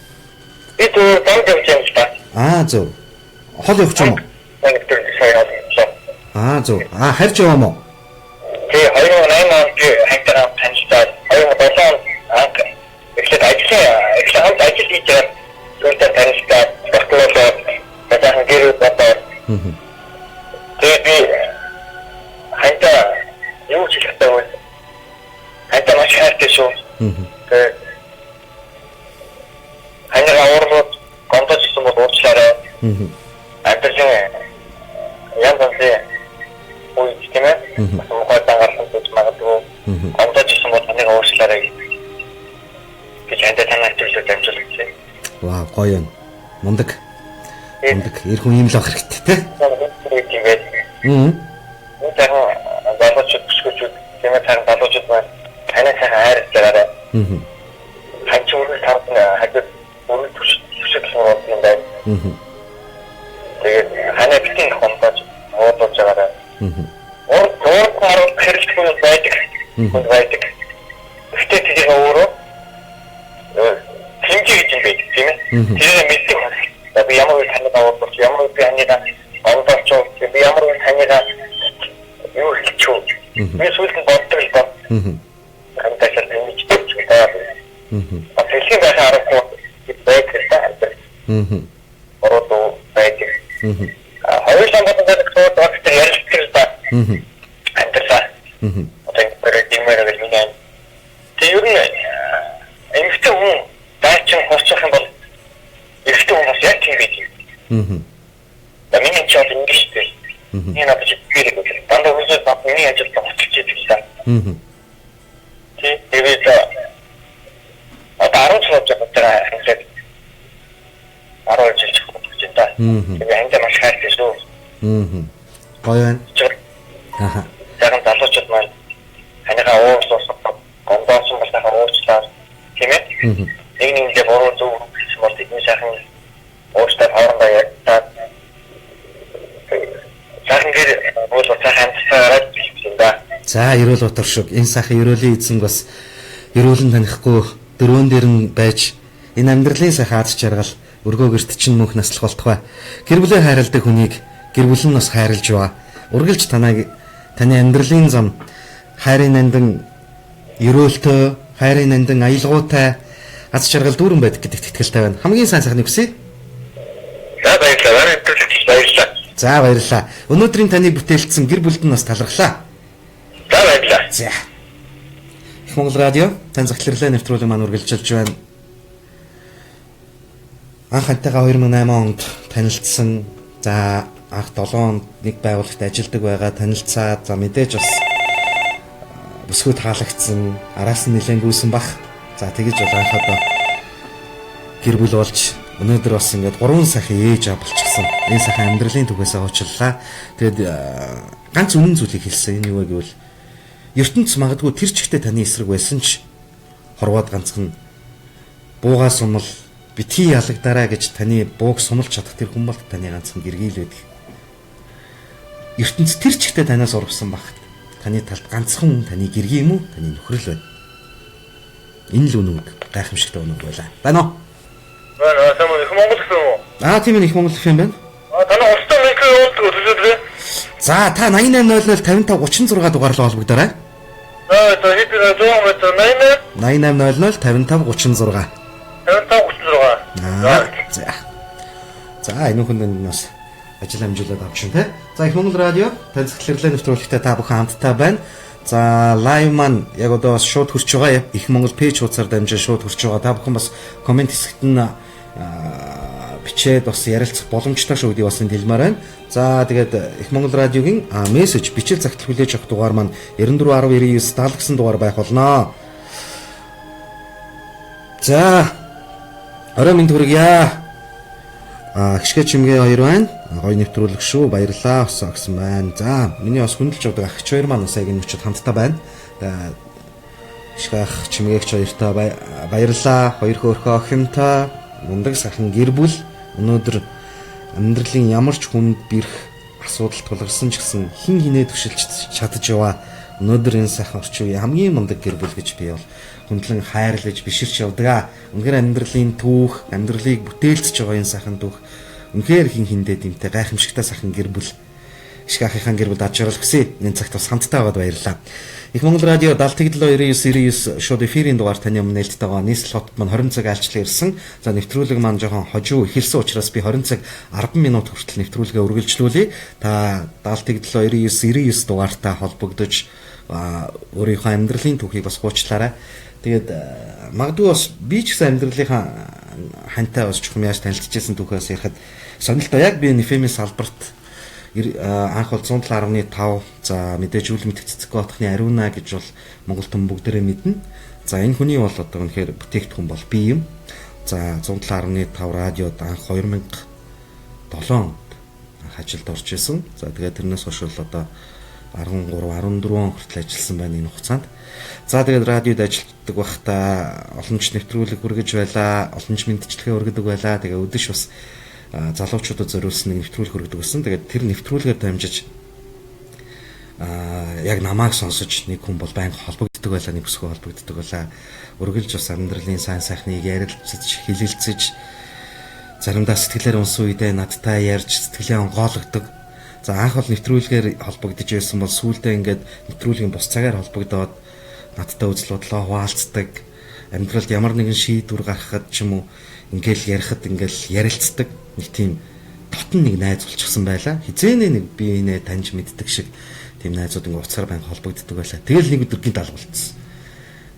Би зүгээр зам явж юм л та. Аа, зөв. Хол явах юм уу? Нэг төр сая олсон. Аа, зөв. Аа, харж яваа мó? Тэгээ 2008 онд би хантайгаа танилцаад 2007 онд анх эхлээд ажлын хамт ажил хийж байгаа түүнтэй танилцаад багтлуулаад сайхан гэр бодоод. Тэгээ би хантаа юу ч хэлэхтэй бол хантаа маш хайртай шүү. Тэгээ ханыгаа уурлууд гомдож исэн бол уучлаарай. Амьдралын янз янзын үед тийм ээ. Бас мухай дангарсан гэж магадгүй. Гомдож исэн бол ханыгаа уучлаарай гэж хантаа танаа төлөө дамжуулсан. Вау, гоё юм. Мундаг. Мундаг. Эр хүн ийм л авах хэрэгтэй тий. Тийм ээ. Энэ сайхан залуучууд бүсгүүчүүд тийм ээ сайхан залуучууд маань танай сайхан хайрлаж байгаарай. Хань ч өргөл тавд хажууд өргөл түшиг болсон юм байна. Тэгээд ханаа битгий гомдож уудулж байгаарай. Урд харуулах хэрэглэх хүн байдаг. Хүн байдаг. Гэхдээ тэрийг өөрөө хэмжээ гэж юм байдаг тийм ээ. Тэрийг мэддэг хүн. Би ямар үе таныг уудулж, ямар үе би таныг гомдооч, би ямар үе таныг юу хэлчихв. Би сүүлд нь боддог л доо. Хантайсаар ингэж хэлж байгаа. Бас хэлхийн байхын аргагүй байдаг л да амьдрал. Урууд байдаг. Хоёулаа бодоод сууд багтар ярилцдаг л да. Амьдралаа. Одоо ингэ димээр гэж миний ам. Тэг ер нь эмэгтэй хүн дайчин хурцах юм бол эрэгтэй хүн бас яг тийм байдаг. За миний ч бол ингэ шүү дээ. Энэ надад чиглэл гэж. Дандаа хүмүүсээс над миний ажилд хоцолж идэг л да. Тий. Тэгээд одоо 10 жил болж байгаа хангалаад 12 жил ч гэж байна да. Тэгээд хангалаа маш хайртай шүү. Гоё байна. Аха. Сайхан залуучууд маань ханыгаа уурлуулсан, гомдоосон бол сайхан уучлаа. Тийм ээ. Нэг нэгэндээ буруу зөв гэсэн бол тэдний сайхан уучлаад хоорондоо ярьдаад сайхан гэр бүл сайхан амьдсараад юм да. За, ерөөл утар шиг энэ сайхан ерөөлийн эзэн бас ерөөлн танихгүй дөрөөн дээр нь байж энэ амьдралын сайхан аз жаргал өргөө гэрт чинь мөнх наслах болтугай. Гэр бүлээ хайрладаг хүнийг гэр бүл нь бас хайрлж ба. Үргэлж танай таны амьдралын зам хайрын нандин ерөөлтөө, хайрын нандин аялгуутай аз жаргал дүүрэн байдаг гэдэгт итгэлтэй байна. Хамгийн сайн сайхныг хүсье. За, баярлалаа. Баярлалаа. За, баярлалаа. Өнөөдрийн таныг бүтээлцсэн гэр бүлд нь бас талархлаа. За, баярлалаа. За. Их Монгол радио тань захирлаа нэвтрүүлэг маань үргэлжилж байна. Анх хантайгаа 2008 онд танилцсан. За, анх 7 онд нэг байгууллагт ажилладаг байгаа танилцаад, за мэдээж бас бүсгүй таалагдсан, араас нь нэлээд гүйсэн бах. За, тэгэж бол анх одоо гэр бүл болж Өнөөдөр бас ингээд 3 сайхан ээж аа болчихсон. Энэ сайхан амьдралын түүхээсээ уучлалаа. Тэгээд ганц үнэн зүйлийг хэлсэн. Энэ юу вэ гэвэл ертөнц магадгүй тэр чигтээ таны эсрэг байсан ч хорвоод ганцхан буугаа сумал битгий ялагдаарай гэж таны бууг сумалж чадах тэр хүн бол таны ганцхан гэргийл байдаг. ертөнц тэр чигтээ танаас урвсан багт таны талд ганцхан хүн таны гэргий юм уу? Таны нөхрөл байна. Энэ л үнэн үг. Гайхамшигтай үнэн үг байлаа. Байна уу? Байна, сайн уу? Их Монгол гэсэн үү? Аа, тийм ээ, Их Монгол FM байна. Аа, танай хурцтай мэдлэг явуулдаг төлөвлөлөө. За, та 8800 55 36 дугаарлаа холбогдоорой. Аа, за хэд 100 метр 88 8800 55 36. 55 36. Аа, за. За, энэ хүн бас ажил амжуулаад авчин те. За, Их Монгол радио тань захирлын нэвтрүүлэгтээ та бүхэн хамттай байна. За, live маань яг одоо бас шууд хүрч байгаа. Их Монгол page хуудасаар дамжин шууд хүрч байгаа. Та бүхэн бас comment хэсэгт нь бичээд бас ярилцах боломжтой шүү гэдгийг бас энд хэлмээр байна. За, тэгээд Их Монгол радиогийн мессеж бичил загтал хүлээж авах дугаар маань 94 10 99 70 гэсэн дугаар байх болно. За, орой минь хүргье. Хишгэ чимгээ хоёр байна. Гоё нэвтрүүлэг шүү. Баярлалаа бас гэсэн байна. За, миний бас хүндэлж явдаг ах хоёр маань бас яг энэ мөчөд хамтдаа байна. Хишгэ ах чимгээгч хоёртаа баярлалаа. Хоёр хөөрхөн охинтой мундаг сайхан гэр бүл өнөөдөр амьдралын ямар ч хүнд бэрх асуудал тулгарсан ч гэсэн хин хинээ түшилж чадаж яваа. Өнөөдөр энэ сайхан орчин үеийн хамгийн мундаг гэр бүл гэж би бол хүндлэн хайрлаж биширч явдаг. Үнэхээр амьдралын түүх, амьдралыг бүтээлцэж байгаа энэ сайхан түүх үнэхээр хин хиндээ дэмтэй гайхамшигтай сайхан гэр бүл. Ишг ахынхаа гэр бүл аж аргал хүсье. Энэ цагт бас хамтдаа байгаад баярлалаа. Их Монгол радио 70 99 99 шууд эфирийн дугаар таны өмнө нээлттэй байгаа. Нийслэл хотод маань 20 цаг айлчлан ирсэн. За, нэвтрүүлэг маань жоохон хожуу эхэлсэн учраас би 20 цаг 10 минут хүртэл нэвтрүүлгээ үргэлжлүүлье. Та 70 99 99 дугаартай холбогдож өөрийнхөө амьдралын түүхийг бас хуучлаарай. Тэгээд магадгүй бас би ч гэсэн амьдралынхаа хантай бас чухам яаж танилцчихсан түүхээс ярихад сонирхолтой. Яг би FM-ийн салбарт анх бол 107.5, за мэдээж үл мэдэх цэцэг отхны Ариуна гэж бол Монгол түмэн бүгдээрээ мэднэ. За, энэ хүний бол одоо үнэхээр бүтээгдэхүүн бол би юм. За, 107.5 радиод анх 2007 онд анх ажилд орж исэн. За, тэгээд тэрнээс хойш бол одоо 13 14 он хүртэл ажилласан байна энэ хугацаанд. За, тэгээд радиод ажилладаг байхдаа олон ч нэвтрүүлэг хүргэж байлаа, олон ч мэдчилгээ хүргэдэг байлаа. Тэгээд өдөш бас залуучуудад зориулсан нэг нэвтрүүлэг хүргэдэг байсан. Тэгээд тэр нэвтрүүлгээр дамжиж яг намайг сонсож нэг хүн бол байнга холбогддог байлаа, нэг бүсгүй холбогддог байлаа. Үргэлж бас амьдралын сайн сайхныг ярилцаж, хилэлцэж, заримдаа сэтгэлээр унсан үедээ надтай ярьж сэтгэлээ онгойлгодог. За, анх бол нэвтрүүлгээр холбогдож байсан бол сүүлдээ ингээд нэвтрүүлгийн бус цагаар холбогдоод надтай үзэл бодлоо хуваалцдаг. Амьдралд ямар нэгэн шийдвэр гаргахад ч юм уу ингээл ярихад ингээл ярилцдаг. Нэг тийм дотн нэг найз болчихсон байлаа. Хизээнэ нэг би нэ таньж мэддэг шиг тийм найзууд ингээ уцаар байнга холбогддог байлаа. Тэгэл нэг өдөр гинт алгуулчихсан.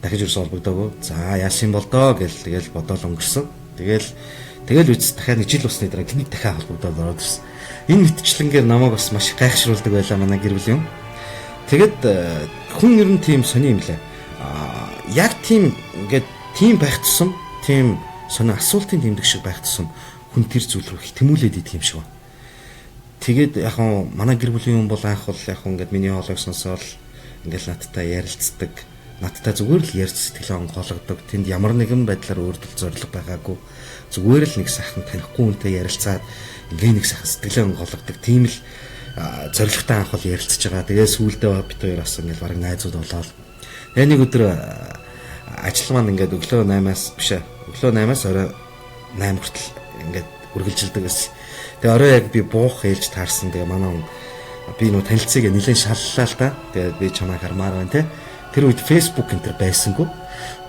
Дахиж ерөөсөө холбогдоогүй. За, яасан бол доо гэл тэгэл бодоол өнгөрсөн. Тэгэл үз дахиад нэг жил усны дараа гинт дахиад холбогдоод ороод ирсэн. Энэ мэтчлэнгээр намайг бас маш их гайхшруулдаг байлаа манай гэр бүл юм. Тэгэд хүн ер нь тийм сони юм лээ. Яг тийм ингээд тийм байх тусам, тийм сони асуултын тэмдэг шиг байх тусам хүн тэр зүйл рүү их тэмүүлээд идэх юм шиг байна. Тэгээд яг хаа манай гэр бүлийн юм бол анх бол яг хаа ингээд миний хоолойг сонсоол ингээд надтай ярилцдаг. Надтай зүгээр л ярьж сэтгэлээ онгойлгодог. Тэнд ямар нэгэн байдлаар өөрдөл зориг байгаагүй. Зүгээр л нэг сайхан танихгүй хүнтэй ярилцаад ингээ нэг сайхан сэтгэлээ онгойлгодог. Тийм л зоригтой анх бол ярилцж байгаа. Тэгээ сүүлдээ бит хоёр бас ингээд бараг найзууд болоод. Тэгээ нэг өдөр ажил маань ингээд өглөө 8-аас биш ээ. Өглөө 8-аас орой 8 хүртэл ингээд үргэлжилдэг гэсэн. Тэгээ орой яг би буух ээлж таарсан. Тэгээ манай хүн би нөө танилцыг нэлээд шаллаа л та. Тэгээд би чамайг хармаар байна те. Тэр үед Facebook энэ төр байсангүй.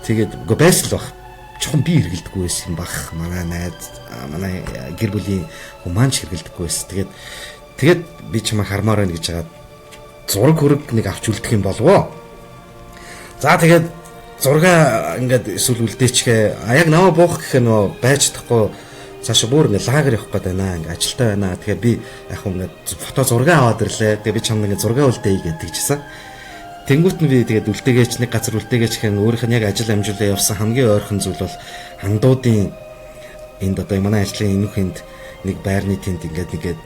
Тэгээд үгүй байсан л баг. Чухам би хэрэгэлдэггүй байсан бах. Манай найз, манай гэр бүлийн хүн маань ч хэрэгэлдэггүй байсан. Тэгээд би чамайг хармаар байна гэж хагаад зураг хөрөг нэг авч үлдэх юм болов уу? За, тэгээд зургаа ингээд эсвэл үлдээчгээ. Яг намаа буух гэх нөө байж чадахгүй цаашаа бүр ингээд лагер явах гээд байна. Ингээд ажилтаа байна. Тэгэхээр би яг ингээд фото зураг аваад ирлээ. Тэгээ би чамд ингээд зураг үлдээе гэдэг чийсэн. Тэнгүүт нь би тэгээд үлдээгээч нэг газар үлдээгээч гэх нь өөрийнх нь яг ажил амжуулаа явсан хамгийн ойрхон зүйл бол андуудын Энд одоо манай ажлын энүүхэнд нэг байрны тэнд ингээд нэгээд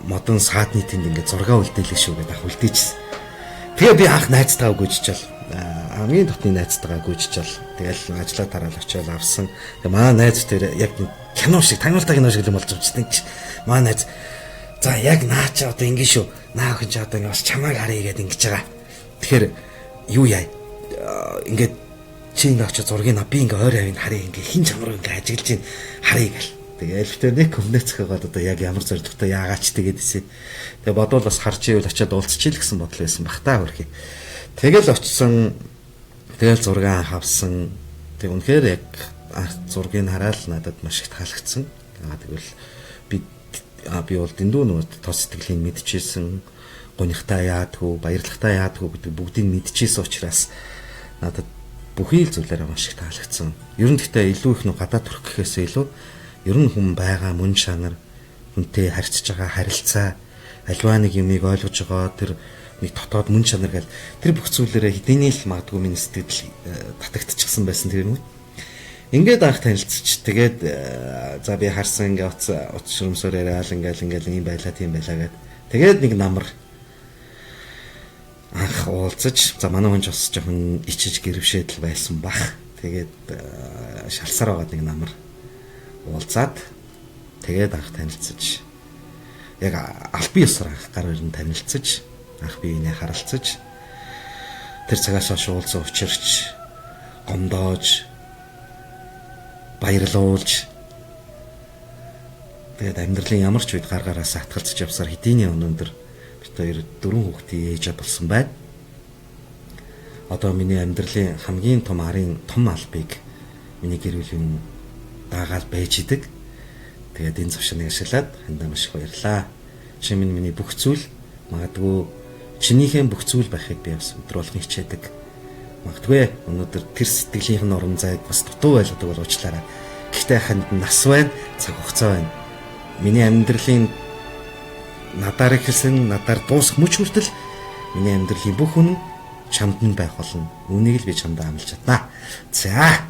модон саадны тэнд ингээд зураг үлдээлээ шүү гэдээ ах үлдээжсэн. Тэгээ би анх найзтайгаа гүйжчихэл хамгийн дотны найзтайгаа гүйжчихэл тэгэл ажлаа тараал очиод авсан. Тэгээ манай найз тэр яг кино шиг тагнуултай кино шиг юм болж байгаа чинь манай найз за яг наа чи одоо ингэ шүү. Наа охин чи одоо ингэ бас чамайг харъя гэдээ ингэж байгаа. Тэгэхээр юу яа ингээд чи ингэ очиж зургийг би ингэ ойр авин харъя ингэ хин чамруу ингэ ажиглаж ин харъя гэл. Тэгэл тэр нэг өмнөөцгөөд одоо яг ямар зорилготой яагаач тэгээд исэн. Тэгээ бодвол бас харж ивэл очиад уулзчихъя л гэсэн бодол байсан бах та хөрхий. Тэгэл очсон. Тэгэл зураг авсан. Тэг үнэхээр яг зургийг хараад надад маш их таалагдсан. Аа тэгвэл би бол дэндүү нөгөө тос сэтгэлийг мэдчихсэн, гунигтай яадгүй, баярлахтай яадгүй гэдэг бүгдийг мэдчихсэн учраас надад бүхий л зүйлээрээ маш их таалагдсан. Ер нь гэхдээ илүү их нөө гадаад төрөх гэхээс илүү ер нь хүн байгаа мөн чанар, хүнтэй харьцаж байгаа харилцаа, альваа нэг юмыг ойлгож байгаа тэр нэг дотоод мөн чанар гэл тэр бүх зүйлээрээ хэдийний л магадгүй миний сэтгэл татагдчихсан байсан тэр юм. Ингээд анх танилцчих. Тэгээд за би харсан ингээ уц шүрмсөр яриад ингээл ийм байлаа тийм байлаа гэд. Тэгээд нэг намар анх уулзаж за манай хүн ч бас жоохон ичиж гэрвшээд л байсан бах. Тэгээд шалсаар байгаад нэг намар уулзаад тэгээд анх танилцаж яг аль бие ёсоор анх гар өрн танилцаж анх биенээ харалцаж тэр цагаас хойш уулзсан учирч гомдоож баярлуулж тэгээд амьдралын ямар ч үед гар гараас атгалцж явсаар хэдийний өнөндөр бид хоёр дөрвөн хүүхдийн ээж болсон байна. Одоо миний амьдралын хамгийн том арын том албыг миний гэр бүлийн дагаал байж идэг. Тэгээд энэ завшааныг ашиглаад хандаа маш их баярлаа. Чи минь миний бүх зүйл, магадгүй чинийхээ бүх зүйл байхыг би бас өдөр болгон хичээдэг. Магадгүй өнөөдөр тэр сэтгэлийнх нь урам зайг бас дутуу байлгадаг бол уучлаарай. Гэхдээ ханд нас байна, цаг хугацаа байна. Миний амьдралын надаар эхэлсэн, надаар дуусах мөч хүртэл миний амьдралын бүх үнэн чамд нь байх болно. Үүнийг л би чамдаа амлаж чаднаа. За.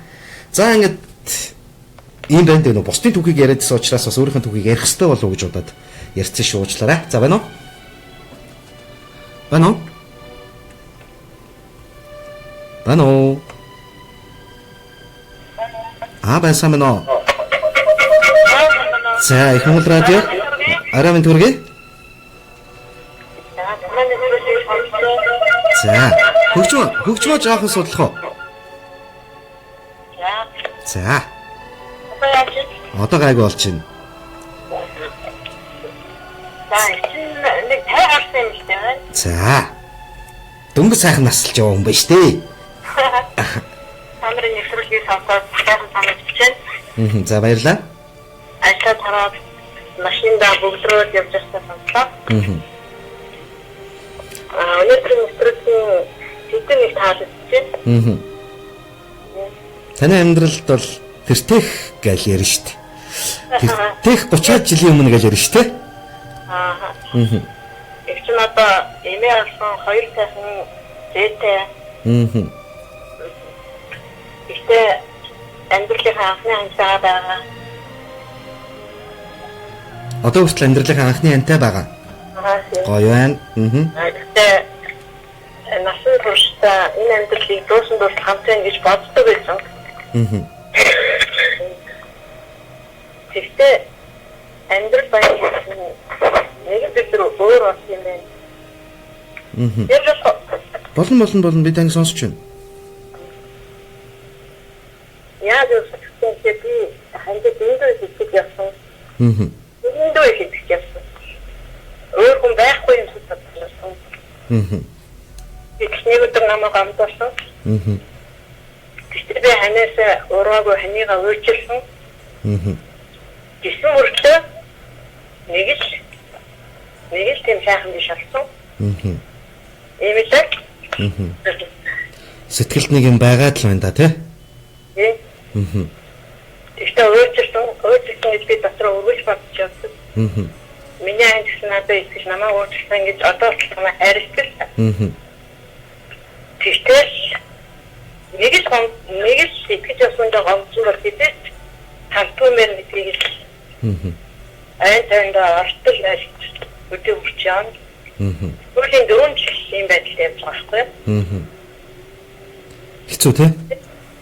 За ингээд ийм байна дээ нөө бусдын түүхийг яриадсэн учраас бас өөрийнхөө түүхийг ярих хэрэгтэй болов уу гэж бодоод ярьсан шүү, уучлаарай. За байна уу? Байна уу? Байна уу? Аа байсан мэн үү? За их Монгол радио арай минь төргий. За хөгжмөө жоохон судлах уу? За. Одоо гайгүй болж байна. За нэг 50 гарсан юм л дээ. За. Дөнгөж сайхан насалж яваа хүн байна шүү дээ. Та нарын нэвтрүүлгийг сонсоод сайхан санагдчихэв. За баярлалаа. Ажлаа тараад машиндаа бөглөрөөд явж байхдаа сонслоо. Өнөөдрийн нэвтрүүлгийн хэдэн нэг таалагдчихэв. Таны амьдралд бол тэртех гэж ярина шүү дээ. Тэртех 30 жилийн өмнө гэж ярина шүү дээ. Аа. Их чинь одоо эмээ авсан хоёр сайхан зээтэй. Гэхдээ амьдралынхаа анхны антай байгаа. Одоо хүртэл амьдралынхаа анхны антай байгаа. Гоё байна. Гэхдээ насан туршдаа энэ амьдралыг дуусан дуустал хамт байна гэж боддог байсан. Гэхдээ амьдрал баян нэг л өдөр өөр болсон юм байна. Болно би таныг сонсч байна. Яг үсгэн би хандад дэндүү итгэж явсан. Дэндүү итгэж явсан. Өөр хүн байхгүй юм шиг бодсон. Нэг өдөр намайг амдуулсан. Гэхдээ би ханаас ураагүй ханыгаа уурчилсан. Гэсэн мөртлөө нэг л тийм сайхан биш болсон. Ийм л. Сэтгэлд нэг юм байгаад л байна да тий? Тий. Гэхдээ уурчилсан гэж би дотроо өргөж бодож явсан. Миний айн гэсэн надад итгэж намайг уурчилсан гэж одоо ч намайг хайрлдаг. Тэгтэл нэг л итгэж явсандаа гомдсон бол хэдийд талтгүй Айн тайндаа ортол айлт өдөө хүрч явна. Сүүлийн 4 жил ийм байдалд явж байгаа байхгүй юу? Хэцүү те?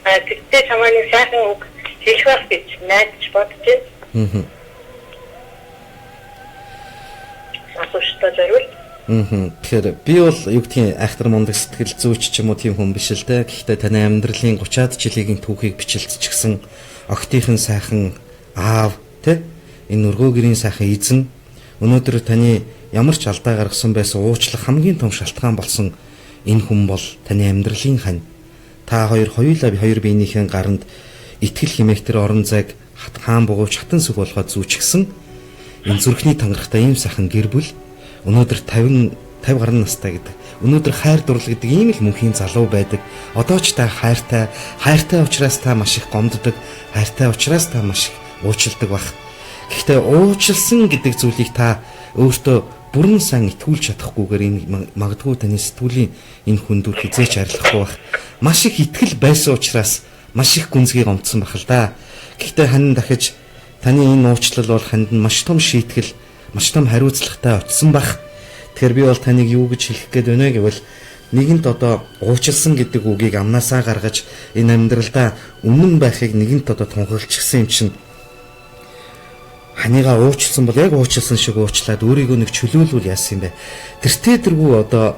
Тэгтээ чамаа нэг сайхан үг хэлэх байх гэж найдаж бодож байна. Асууштай зориул. Тэгэхээр би бол юу гэдгийг айхтар мундаг сэтгэл зүйч ч юм уу тийм хүн биш л дээ. Гэхдээ таны амьдралын 30-аад жилийн түүхийг бичилцчихсэн огтынхан сайхан аав тэ энэ өргөө гэрийн сайхан эзэн өнөөдөр таны ямар ч алдаа гаргасан байсан уучлах хамгийн том шалтгаан болсон энэ хүн бол таны амьдралын хань. Та хоёр хоёулаа хоёр биенийхэн гаранд итгэл хэмээх тэр орон зайг хаан бугуйч хатан сүх болгоод зүүчихсэн энэ зүрхний тангарахтай ийм сайхан гэр бүл өнөөдөр 50 гаруй настай гэдэг. Өнөөдөр хайр дурлал гэдэг ийм л мөнхийн залуу байдаг. Одоо ч та хайртай, хайртай учраас та маш их гомддог, хайртай учраас та маш их уучилдаг бах. Гэхдээ уучлсан гэдэг зүйлийг та өөртөө бүрэн сайн итгүүлж чадахгүйгээр энэ магадгүй таны сэтгүүлийн энэ хүндүр хизээч арилахгүй бах. Маш их итгэл байсан учраас маш их гүнзгий гомдсон бах л да. Гэхдээ хань дахиж таны энэ уучлал бол ханд нь маш том шийтгэл, маш том хариуцлагатай очсон бах. Тэгэхээр би бол таныг юу гэж хэлэх гээд байна гэвэл нэгэнт одоо уучлсан гэдэг үгийг амнаасаа гаргаж энэ амьдралдаа өмнө байхыг нэгэнт одоо тунхаглчихсан юм чинь ханыгаа уучлсан бол яг уучлсан шиг уучлаад өөрийгөө нэг чөлөөлвөл яасан юм бэ? Тэртээ тэргүй одоо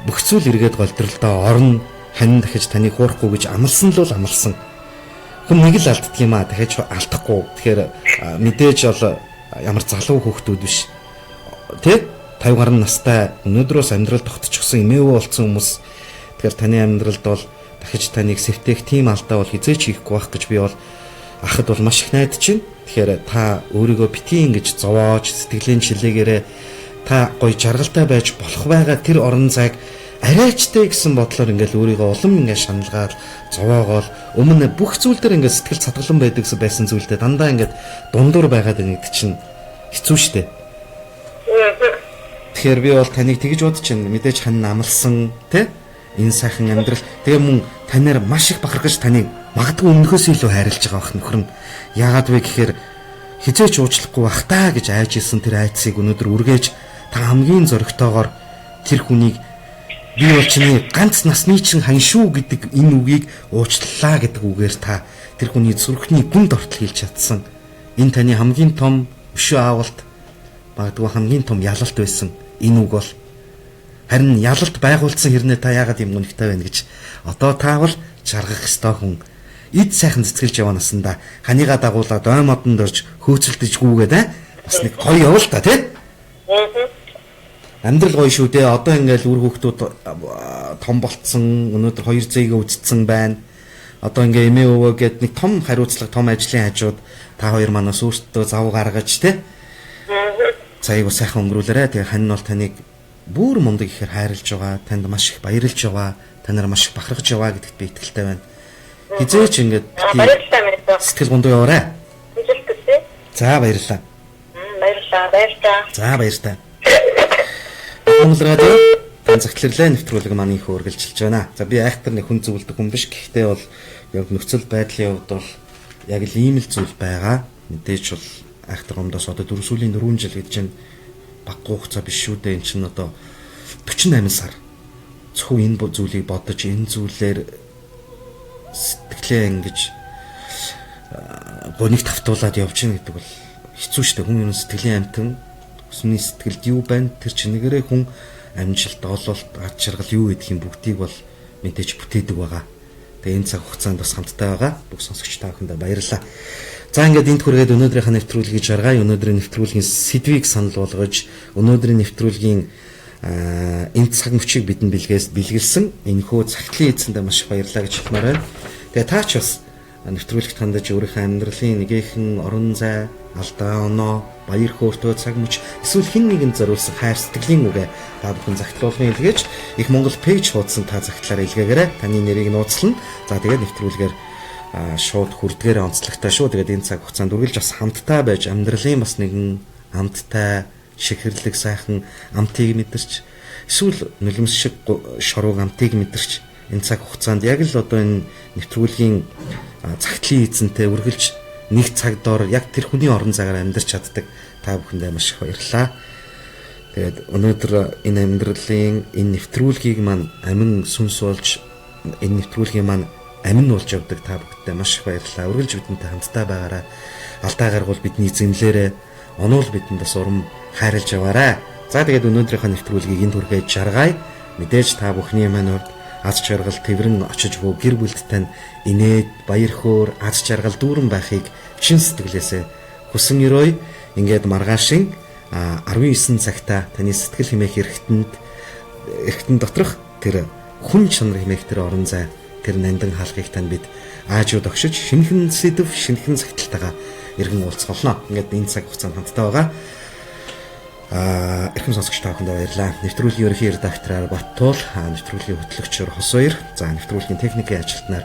бүх зүйл эргээд голдролдоо орно, хань дахиж таныг хуурахгүй гэж амласан л бол амласан. Хүн нэг л алддаг юм аа, дахиж алдахгүй. Тэгэхээр мэдээж бол ямар залуу хүүхдүүд биш. Тэ? 50 гаруй настай өнөөдрөөс амьдрал тогтчихсон эмээвөө болсон хүмүүс. Тэгэхээр таны амьдралд бол дахиж таныг сэвтээх тийм алдаа бол хизээч хийхгүй байх гэж би бол ахад бол маш их найдаж байна. Тэгэхээр та өөрийгөө битгий ингэж зовоож сэтгэлийн чилээгээрээ та гоё жаргалтай байж болох байгаа тэр орон зайг арайчтай гэсэн бодлоор ингээл өөрийгөө улам ингээд шаналгаад зовоогоол өмнө бүх зүйл дээр ингээд сэтгэл цатгалан байдаг байсан зүйлдээ дандаа ингээд дундуур байгаад байна гэдэг чинь хэцүү шттэ. Тэгэхээр би бол таныг тэгж бодож байна. Мэдээж хань амлсан тэ энэ сайхан амьдрал тэгээ мөн танаар маш их бахархаж таныг магадгүй өмнөхөөс илүү хайрлаж байгаа бах нөхөр нь. Яагаад вэ гэхээр хизээч уучлахгүй бах таа гэж айж исэн тэр айцыг өнөөдөр үргээж та хамгийн зоригтойгоор тэр хүнийг би бол чиний ганц насны чинь хань шүү гэдэг энэ үгийг уучлалаа гэдэг үгээр та тэр хүний зүрхний гүнд ортол хэлж чадсан. Энэ таны хамгийн том өшөө аавалт, магадгүй хамгийн том ялалт байсан энэ үг бол. Харин ялалт байгуулсан хэрнээ та яагаад юм гонхтой байна гэж одоо та бол жаргах ёстой хүн. Эд сайхан цэцгэлж яваа насандаа ханыгаа дагуулад ой модонд орж хөөцөлдөж гүгээд бас нэг гоё явал та тий. Амьдрал гоё шүү дээ. Одоо ингээл үр хүүхдүүд том болцсон, өнөөдөр 2 зээгээ үтцсэн байна. Одоо ингээ эмээ өвөө гээд нэг том хариуцлага, том ажлын хажууд та хоёр манаас өөртөө зав гаргаж тий. Цагийг сайхан өнгөрүүлээрэ. Тэгээ хань нь бол таныг бүр мундаг ихээр хайрлаж байгаа, танд маш их баярлж байгаа, танаар маш их бахархаж байгаа гэдэгт би итгэлтэй байна. Хизээч ингээд сэтгэл гондоо яваарай. За баярлалаа. Баярлалаа. Баярлалаа. За баярлалаа. Монгол радио тань загтларлаа нэвтрүүлэг маань их үргэлжилж байна. За би айхтар нэг хүн зөвлөдөг хүн биш. Гэхдээ бол яг нөхцөл байдлын хувьд бол яг л ийм л зүйл байгаа. Мэдээж бол айхтар гомдоос одоо сүүлийн 4 жил гэж чинь баггүй хугацаа биш шүү дээ. Энд чинь одоо 48 сар. Зөвхөн энэ зүйлийг бодож энэ зүйлээр сэтгэлээ ингэж гониг тавтуулаад явж гин гэдэг бол хэцүү шүү дээ. Хүн ер нь сэтгэлийн амтан, хүсний сэтгэлд юу байна тэр чингэрээ хүн амжилт, ололт, ад жаргал юу гэдгийг бүгдийг бол мэдээж бүтээдэг байгаа. Тэгээ энэ цаг хугацаанд бас хамттай байгаа. Бүх сонсогч та бүхэндээ баярлалаа. За ингээд энд хүргээд өнөөдрийнхөө нэвтрүүлгийг жаргая. Өнөөдрийн нэвтрүүлгийн сэдвийг санал болгож, өнөөдрийн нэвтрүүлгийн энэ цаг мөчийг бидэнд бэлгэлсэн энэхүү цагтлын эзэндээ маш их баярлалаа гэж хэлмээр байна. Тэгээ та ч бас нэвтрүүлэгт хандаж өөрийнхөө амьдралын нэгэхэн орон зай, алдаа, оноо, баяр хөөртөө цаг мөч эсвэл хэн нэгэнд зориулсан хайр сэтгэлийн үгээ та бүхэн загтал болгон илгээж их Монгол пэйж хуудсан та загтлаараа илгээгээрэй. Таны нэрийг нууцлана. За тэгээд нэвтрүүлгээр шууд хүрдгээр онцлогтой шүү. Тэгээд энэ цаг хугацаанд үргэлж бас хамттай байж амьдралын бас нэгэн амттай шихэрлэг сайхан амтыг мэдэрч эсвэл нулимс шиг шорууг амтыг мэдэрч энэ цаг хугацаанд яг л одоо энэ нэвтрүүлгийн цагтлын эзэнтэй үргэлж нэг цаг дор яг тэр хүний орон зайгаар амьдарч чаддаг та бүхэндээ маш их баярлалаа. Тэгээд өнөөдөр энэ амьдралын энэ нэвтрүүлгийг маань амин сүнс болж энэ нэвтрүүлгийн маань амин болж явдаг та бүхэндээ маш их баярлалаа. Үргэлж бидэнтэй хамтдаа байгаарай. Алдаа гаргуул бидний зэмлээрээ, онуул бидэнд бас урам хайрлаж яваарай. За тэгээд өнөөдрийнхөө нэвтрүүлгийг энд хүргээж жаргая. Мэдээж та бүхний маань урд аз жаргал тэрэн очиж буй гэр бүлд тань инээд баяр хөөр аз жаргал дүүрэн байхыг чин сэтгэлээсээ хүсэн өрөөе. Ингээд маргаашин 19 цагта таны сэтгэл хэмээх эргэтэн доторх тэр хүн чанар хэмээх тэр орон зай тэр нандин хаалгыг тань бид аажууд огшиж шинэхэн сэдв шинэхэн цагталтайгаа эргэн уулзах болно. Ингээд энэ цаг хугацаанд хамтдаа байгаа эрхэм сонсогч та бүхэндээ баярлалаа. Нэвтрүүлгийн ерөнхий редактораар Баттуул, нэвтрүүлгийн хөтлөгчөөр Хосоёр, за нэвтрүүлгийн техникийн ажилтнаар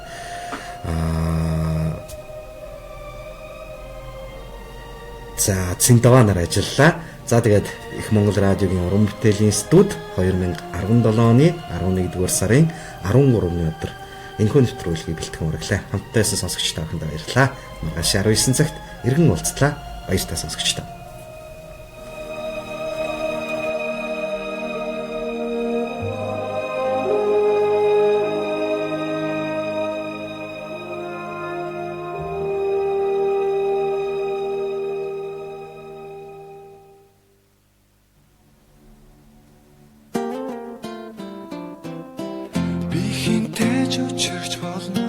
за Цэндаваа нар ажиллалаа. За тэгээд Их Монгол радиогийн уран бүтээлийн студ 2017 оны 11-р сарын 13-ны өдөр энэхүү нэвтрүүлгийг бэлтгэн хүргэлээ. Хамтдаа байсан сонсогч та бүхэндээ баярлалаа. Маргааш 19 цагт эргэн уулзлаа. Баяртай сонсогч та. Би хинтэй ч учирч болно.